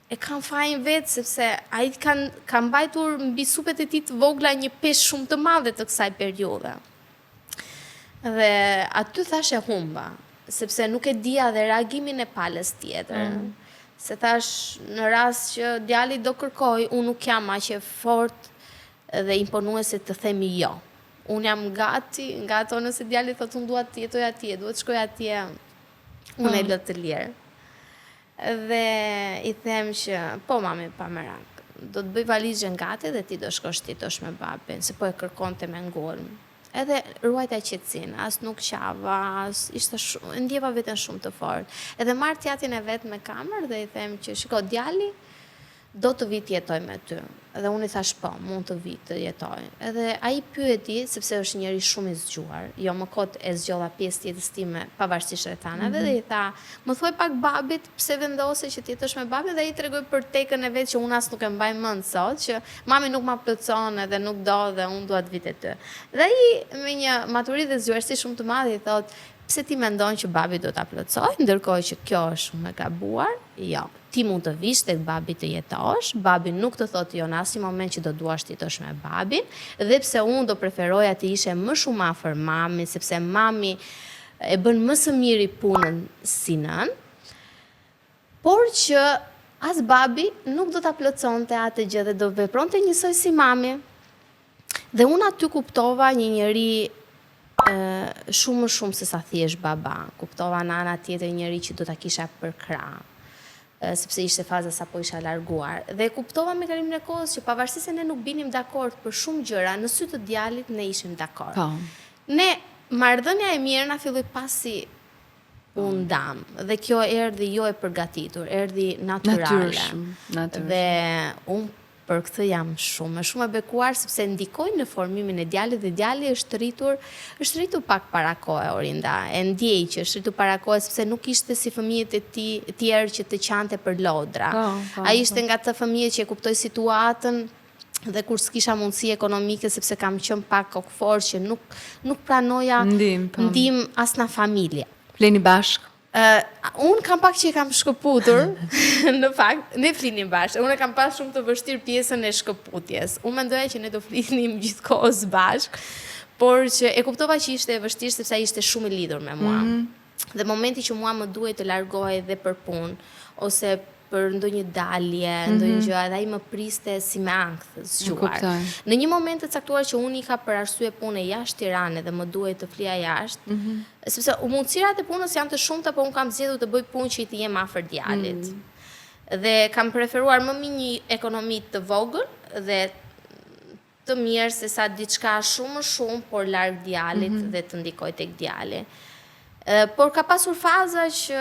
E kam fajin vetë sepse ai ka ka mbajtur mbi supet e tij të vogla një peshë shumë të madhe të kësaj periudhe. Dhe aty thashë e humba, sepse nuk e dija dhe reagimin e palës tjetër. Mm. Se thashë në rast që djali do kërkojë, unë nuk jam aq e fortë dhe imponuese të themi jo. Unë jam gati, nga ato nëse djali thotë unë dua të jetoj atje, duhet të shkoj atje, unë e mm. lë të lirë. Dhe i them që, po mami, pa merak, do të bëj valixhen gati dhe ti do shkosh të jetosh me babin, se po e kërkonte me ngulm. Edhe ruajta qetësinë, as nuk qava, as ishte shumë, e ndjeva veten shumë të fortë. Edhe marr të jatin e vet me kamer dhe i them që shiko djali do të vijë të jetojë me ty. Edhe unë i thashë po, mund të vijë të jetojë. Edhe ai pyeti, sepse është njeri shumë i zgjuar, jo më kot e zgjodha pjesë të jetës time, pavarësisht rrethanave, mm -hmm. dhe i tha, më thuaj pak babit, pse vendose që të jetosh me babin, dhe ai tregoi për tekën e vet që unë as nuk e mbaj mend sot, që mami nuk ma plotëson edhe nuk do dhe unë dua të vi te ty. Dhe ai me një maturi dhe zgjuarsi shumë të madhe i thotë, pse ti mendon që babi do ta plotësojë, ndërkohë që kjo është shumë e gabuar? Jo. Ti mund të vish tek babi të jetosh, babi nuk të thotë jo në asnjë moment që do duash të jetosh me babin, dhe pse unë do preferoja të ishe më shumë afër mamit, sepse mami e bën më së miri punën si nënë, por që as babi nuk do ta plotësonte atë gjë dhe do vepronte njësoj si mami. Dhe unë aty kuptova një njeri shumë më shumë se sa thjesht baba. Kuptova në ana tjetër njeri që do ta kisha përkrah sepse ishte faza sapo isha larguar. Dhe e kuptova me kalimin e kohës që pavarësisht se ne nuk binim dakord për shumë gjëra, në sy të djalit ne ishim dakord. Po. Ne marrëdhënia e mirë na filloi pasi u ndamë dhe kjo erdhi jo e përgatitur, erdhi natyrale. Natyrshëm, natyrshëm. Dhe unë Për këtë jam shumë e shumë e bekuar sepse ndikoi në formimin e djalit dhe djali është rritur, është rritur pak para kohe Orinda. E ndjej që është rritur para kohe sepse nuk ishte si fëmijët e tij tjerë që të qante për lodra. Po, po, Ai ishte po. nga ata fëmijët që e kuptoi situatën dhe kur s'kisha mundësi ekonomike sepse kam qenë pak kokëfortë që nuk nuk pranoja Ndihmë, po. ndihmë as nga familja. Fleni bashkë. Uh, unë kam pak që e kam shkëputur, në fakt, ne flinim bashkë. Unë e kam pas shumë të vështirë pjesën e shkëputjes. Unë mendoja që ne do flinim gjithë kohës bashkë, por që e kuptova që ishte e vështirë sepse ai ishte shumë i lidhur me mua. Mm -hmm. Dhe momenti që mua më duhej të largohej dhe për punë ose për ndonjë dalje, mm -hmm. ndonjë gjë, edhe ai më priste si me ankth zgjuar. Në një moment të caktuar që unë ika për arsye pune jashtë Tirane dhe më duhej të flija jashtë, mm -hmm. sepse mundësirat e punës janë të shumta, por unë kam zgjedhur të bëj punë që të jem afër djalit. Mm -hmm. Dhe kam preferuar më mirë një ekonomi të vogël dhe të mirë se sa diçka shumë më shumë, por larg djalit mm -hmm. dhe të ndikoj tek djali. Por ka pasur faza që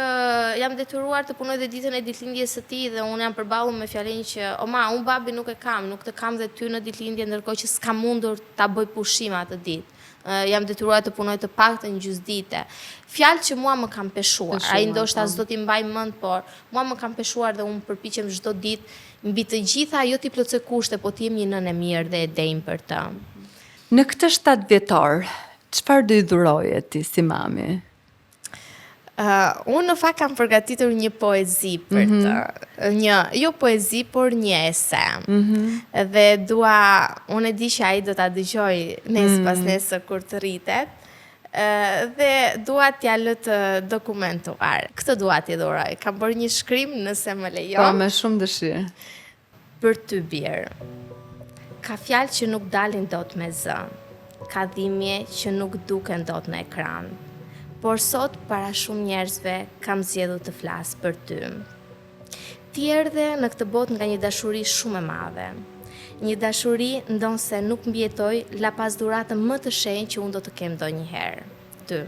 jam detyruar të punoj dhe ditën e ditëlindjes së tij dhe unë jam përballur me fjalinë që o ma, unë babi nuk e kam, nuk të kam dhe ty në ditëlindje ndërkohë që s'kam mundur ta bëj pushim atë ditë. Jam detyruar të punoj të paktën gjysmë dite. Fjalë që mua më kanë peshuar. Ai ndoshta po. s'do t'i mbaj mend, por mua më kanë peshuar dhe unë përpiqem çdo ditë mbi të gjitha jo t'i plotësoj kushte, po të jem një nënë e mirë dhe e denjë për të. Në këtë shtatëvjetor, çfarë do i dhuroje ti si mami? Uh, unë në fakt kam përgatitur një poezi për mm -hmm. të, një, jo poezi, por një ese. Mm -hmm. Dhe dua, unë e di që ai do ta dëgjojë nesër mm -hmm. pasnesër kur të rritet, dhe dua t'ja lë të dokumentuar. Këtë dua t'i dhuroj. Kam bërë një shkrim nëse më lejon. Po, me shumë dëshirë. Për ty bir. Ka fjalë që nuk dalin dot me zë. Ka dhimbje që nuk duken dot në ekran. Por sot para shumë njerëzve kam zgjedhur të flas për ty. Ti erdhe në këtë botë nga një dashuri shumë e madhe. Një dashuri, ndonëse nuk mbijetoi, la pas dhuratën më të shenjtë që unë do të kem ndonjëherë. Ty.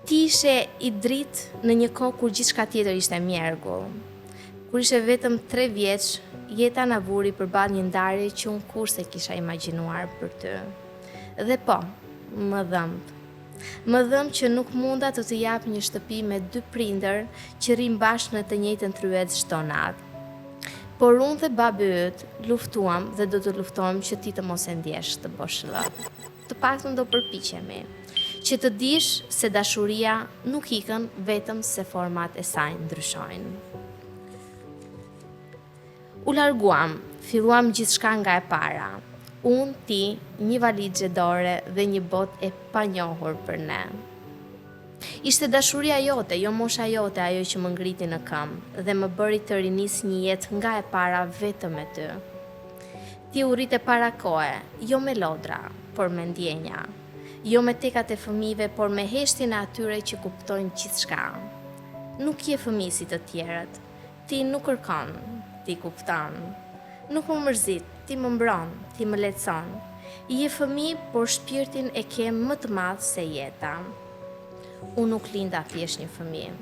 Ti ishe i dritë në një kohë kur gjithçka tjetër ishte mjergull. Kur ishe vetëm 3 vjeç, jeta na vuri përballë një ndarje që unë kurrë s'e kisha imagjinuar për ty. Dhe po, më dhëmb. Më dhëmb që nuk munda të të jap një shtëpi me dy prindër që rrinë bashkë në të njëjtën tryezë çdo natë. Por unë dhe babi yt luftuam dhe do të luftojmë që ti të mos e ndjesh këtë boshllëk. Të paktën do përpiqemi. Që të dish se dashuria nuk ikën vetëm se format e saj ndryshojnë. U larguam, filluam gjithçka nga e para. Unë, ti, një valixhe dore dhe një botë e panjohur për ne. Ishte dashuria jote, jo mosha jote ajo që më ngriti në këmbë dhe më bëri të rinis një jetë nga e para vetëm me ty. Ti u rrite para kohe, jo me lodra, por me ndjenja. Jo me tekat e fëmijëve, por me heshtjen e atyre që kuptojnë gjithçka. Nuk je fëmijë si të tjerët. Ti nuk kërkon, ti kupton. Nuk më mërzit, ti më mbron, ti më lehtëson. Je fëmijë, por shpirtin e ke më të madh se jeta. Unë nuk linda thjesht një fëmijë,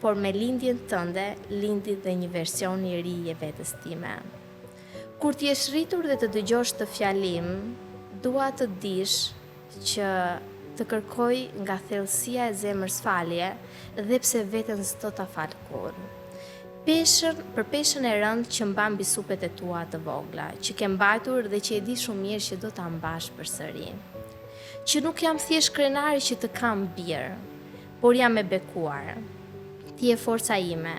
por me lindjen tënde lindi dhe një version i ri i vetes time. Kur të jesh rritur dhe të dëgjosh këtë fjalim, dua të dish që të kërkoj nga thellësia e zemrës falje dhe pse veten s'do ta fal kurrë. Peshën, për peshën e rëndë që mban mbi supet e tua të vogla, që ke mbajtur dhe që e di shumë mirë që do ta mbash përsëri. Që nuk jam thjesht krenare që të kam bir, por jam e bekuar. Ti je forca ime,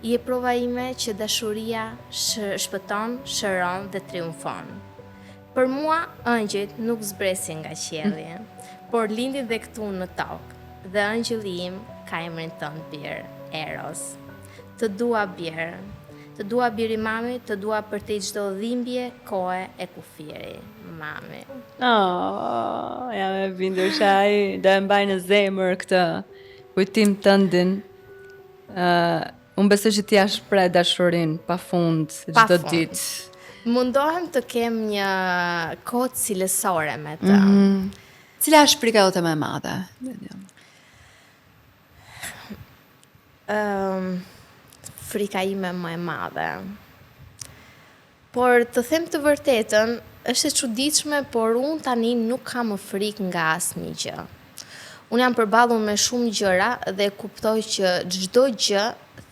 je prova ime që dashuria shpëton, shëron dhe triumfon. Për mua, ëngjëjt nuk zbresin nga qielli, por lindin dhe këtu në tokë, dhe ëngjëlli im ka emrin tënd bir, Eros. Të dua bir. Të dua biri mamit, të dua përtej çdo dhimbje, kohe e kufiri. Mami. Oh, jam e bindur që ai do e mbajë në zemër këtë kujtim tëndin. Uh, Unë besoj që ti ia shpreh dashurinë pa fund çdo ditë. Mundohem të kem një kohë cilësore me të. Mm -hmm. Cila është frika jote më e madhe? Um, frika ime më e madhe. Por të them të vërtetën, është e çuditshme, por unë tani nuk kam më frikë nga asnjë gjë. Unë jam përballur me shumë gjëra dhe kuptoj që çdo gjë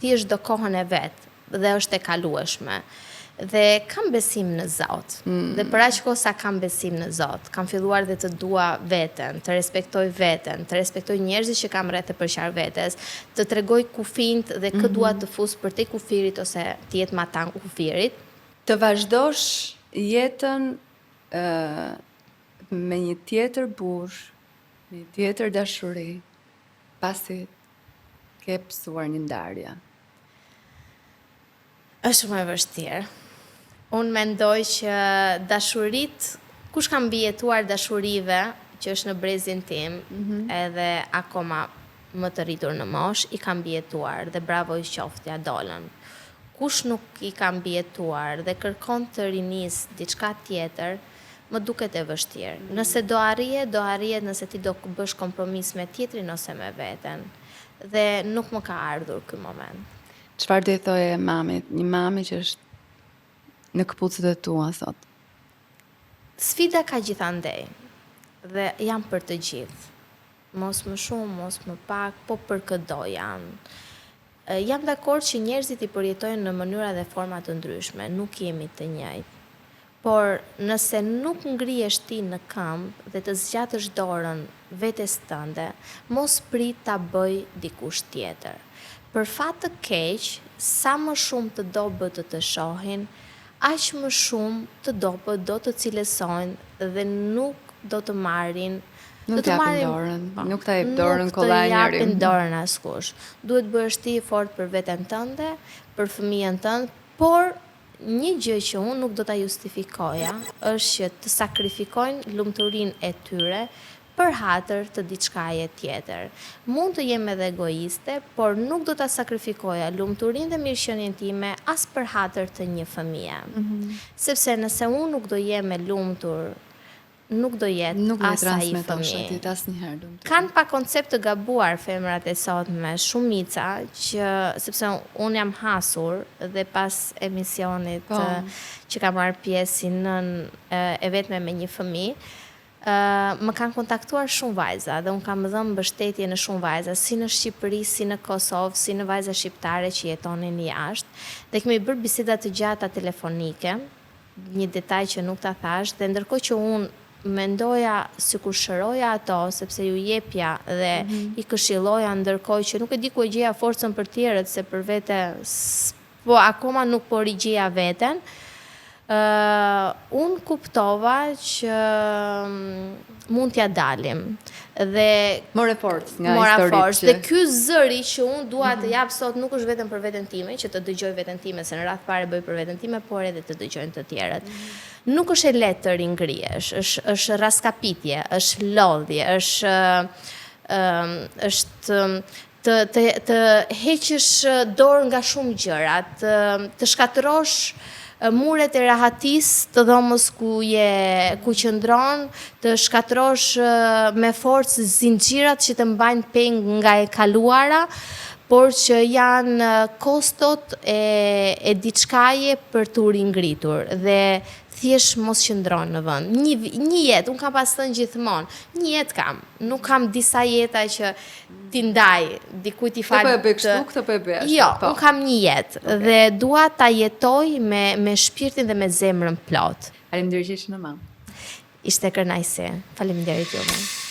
thjesht do kohën e vet dhe është e kalueshme. Dhe kam besim në Zot. Mm. Dhe për aq kohë sa kam besim në Zot, kam filluar dhe të dua veten, të respektoj veten, të respektoj njerëzit që kam rreth e përqark vetes, të tregoj kufinjtë dhe kë mm -hmm. dua të fus përtej kufirit ose të jetë matanë kufirit. Të vazhdosh jetën ë me një tjetër burrë, me një tjetër dashuri, pasi ke pësuar një ndarje. Është shumë e vështirë. Unë mendoj që dashuritë, kush ka mbijetuar dashurive që është në brezin tim, mm -hmm. edhe akoma më të rritur në moshë, i ka mbijetuar dhe bravo i qoftë ja dolën. Kush nuk i ka mbijetuar dhe kërkon të rinisë diçka tjetër, më duket e vështirë. Mm -hmm. Nëse do arrihet, do arrihet nëse ti do bësh kompromis me tjetrin ose me veten. Dhe nuk më ka ardhur ky moment. Çfarë do i thoje mamit, një mami që është në këpucët e tua sot? Sfida ka gjithandej dhe janë për të gjithë. Mos më shumë, mos më pak, po për këdo janë. Jam dakord që njerëzit i përjetojnë në mënyra dhe forma të ndryshme, nuk jemi të njëjtë. Por nëse nuk ngrihesh ti në këmbë dhe të zgjatësh dorën vetes tënde, mos prit ta bëjë dikush tjetër. Për fat të keq, sa më shumë të dobët të të shohin, aq më shumë të dobët do të cilësojnë dhe nuk do të marrin Nuk do të japin dorën, po, nuk ta jep dorën kollaj njeri. Nuk të japin dorën askush. Duhet bëhesh ti i fortë për veten tënde, për fëmijën tënd, por Një gjë që unë nuk do ta justifikoja është që të sakrifikojnë lumturinë e tyre për hatër të diçkaje tjetër. Mund të jem edhe egoiste, por nuk do ta sakrifikoja lumturinë dhe mirëqenien time as për hatër të një fëmije. Sepse nëse unë nuk do jem e lumtur nuk do jetë nuk do as ai fëmijë. Asnjëherë lumturinë. Kanë pak koncept të gabuar femrat e sotme, shumica që sepse unë jam hasur dhe pas emisionit po. që kam marrë pjesë si nënë e vetme me një fëmijë, më kanë kontaktuar shumë vajza dhe unë kam dhënë mbështetje në shumë vajza, si në Shqipëri, si në Kosovë, si në vajza shqiptare që jetonin jashtë dhe kemi bërë biseda të gjata telefonike një detaj që nuk ta thashë dhe ndërkohë që unë mendoja sikur shëroja ato sepse ju jepja dhe mm -hmm. i këshilloja ndërkohë që nuk e di ku e gjeja forcën për tjerët se për vete po akoma nuk po rigjeja veten. Uh, unë kuptova që mm, mund t'ja dalim. Dhe more forcë nga mora forcë. Dhe ky zëri që unë dua të mhm. jap sot nuk është vetëm për veten time, që të dëgjoj veten time, se në radhë parë e bëj për veten time, por edhe të dëgjojnë të tjerët. Mm. Nuk është e lehtë të ringrihesh, është është rraskapitje, është lodhje, është ë është të të të heqësh dorë nga shumë gjëra, të të shkatërrosh muret e rahatisë të dhomës ku je ku qëndron, të shkatërrosh me forcë zinxhirat që të mbajnë peng nga e kaluara, por që janë kostot e e diçkaje për t'u ringritur dhe thjesht mos qëndro në vend. Një një jetë, unë kam pas thënë gjithmonë, një jetë kam. Nuk kam disa jeta që t'i ndaj, dikujt t'i fal. Këtë po e bëj kështu, këtë po e bëj ashtu. Jo, po. unë kam një jetë okay. dhe dua ta jetoj me me shpirtin dhe me zemrën plot. Faleminderit që ishe në mam. Ishte kënaqësi. Faleminderit juve.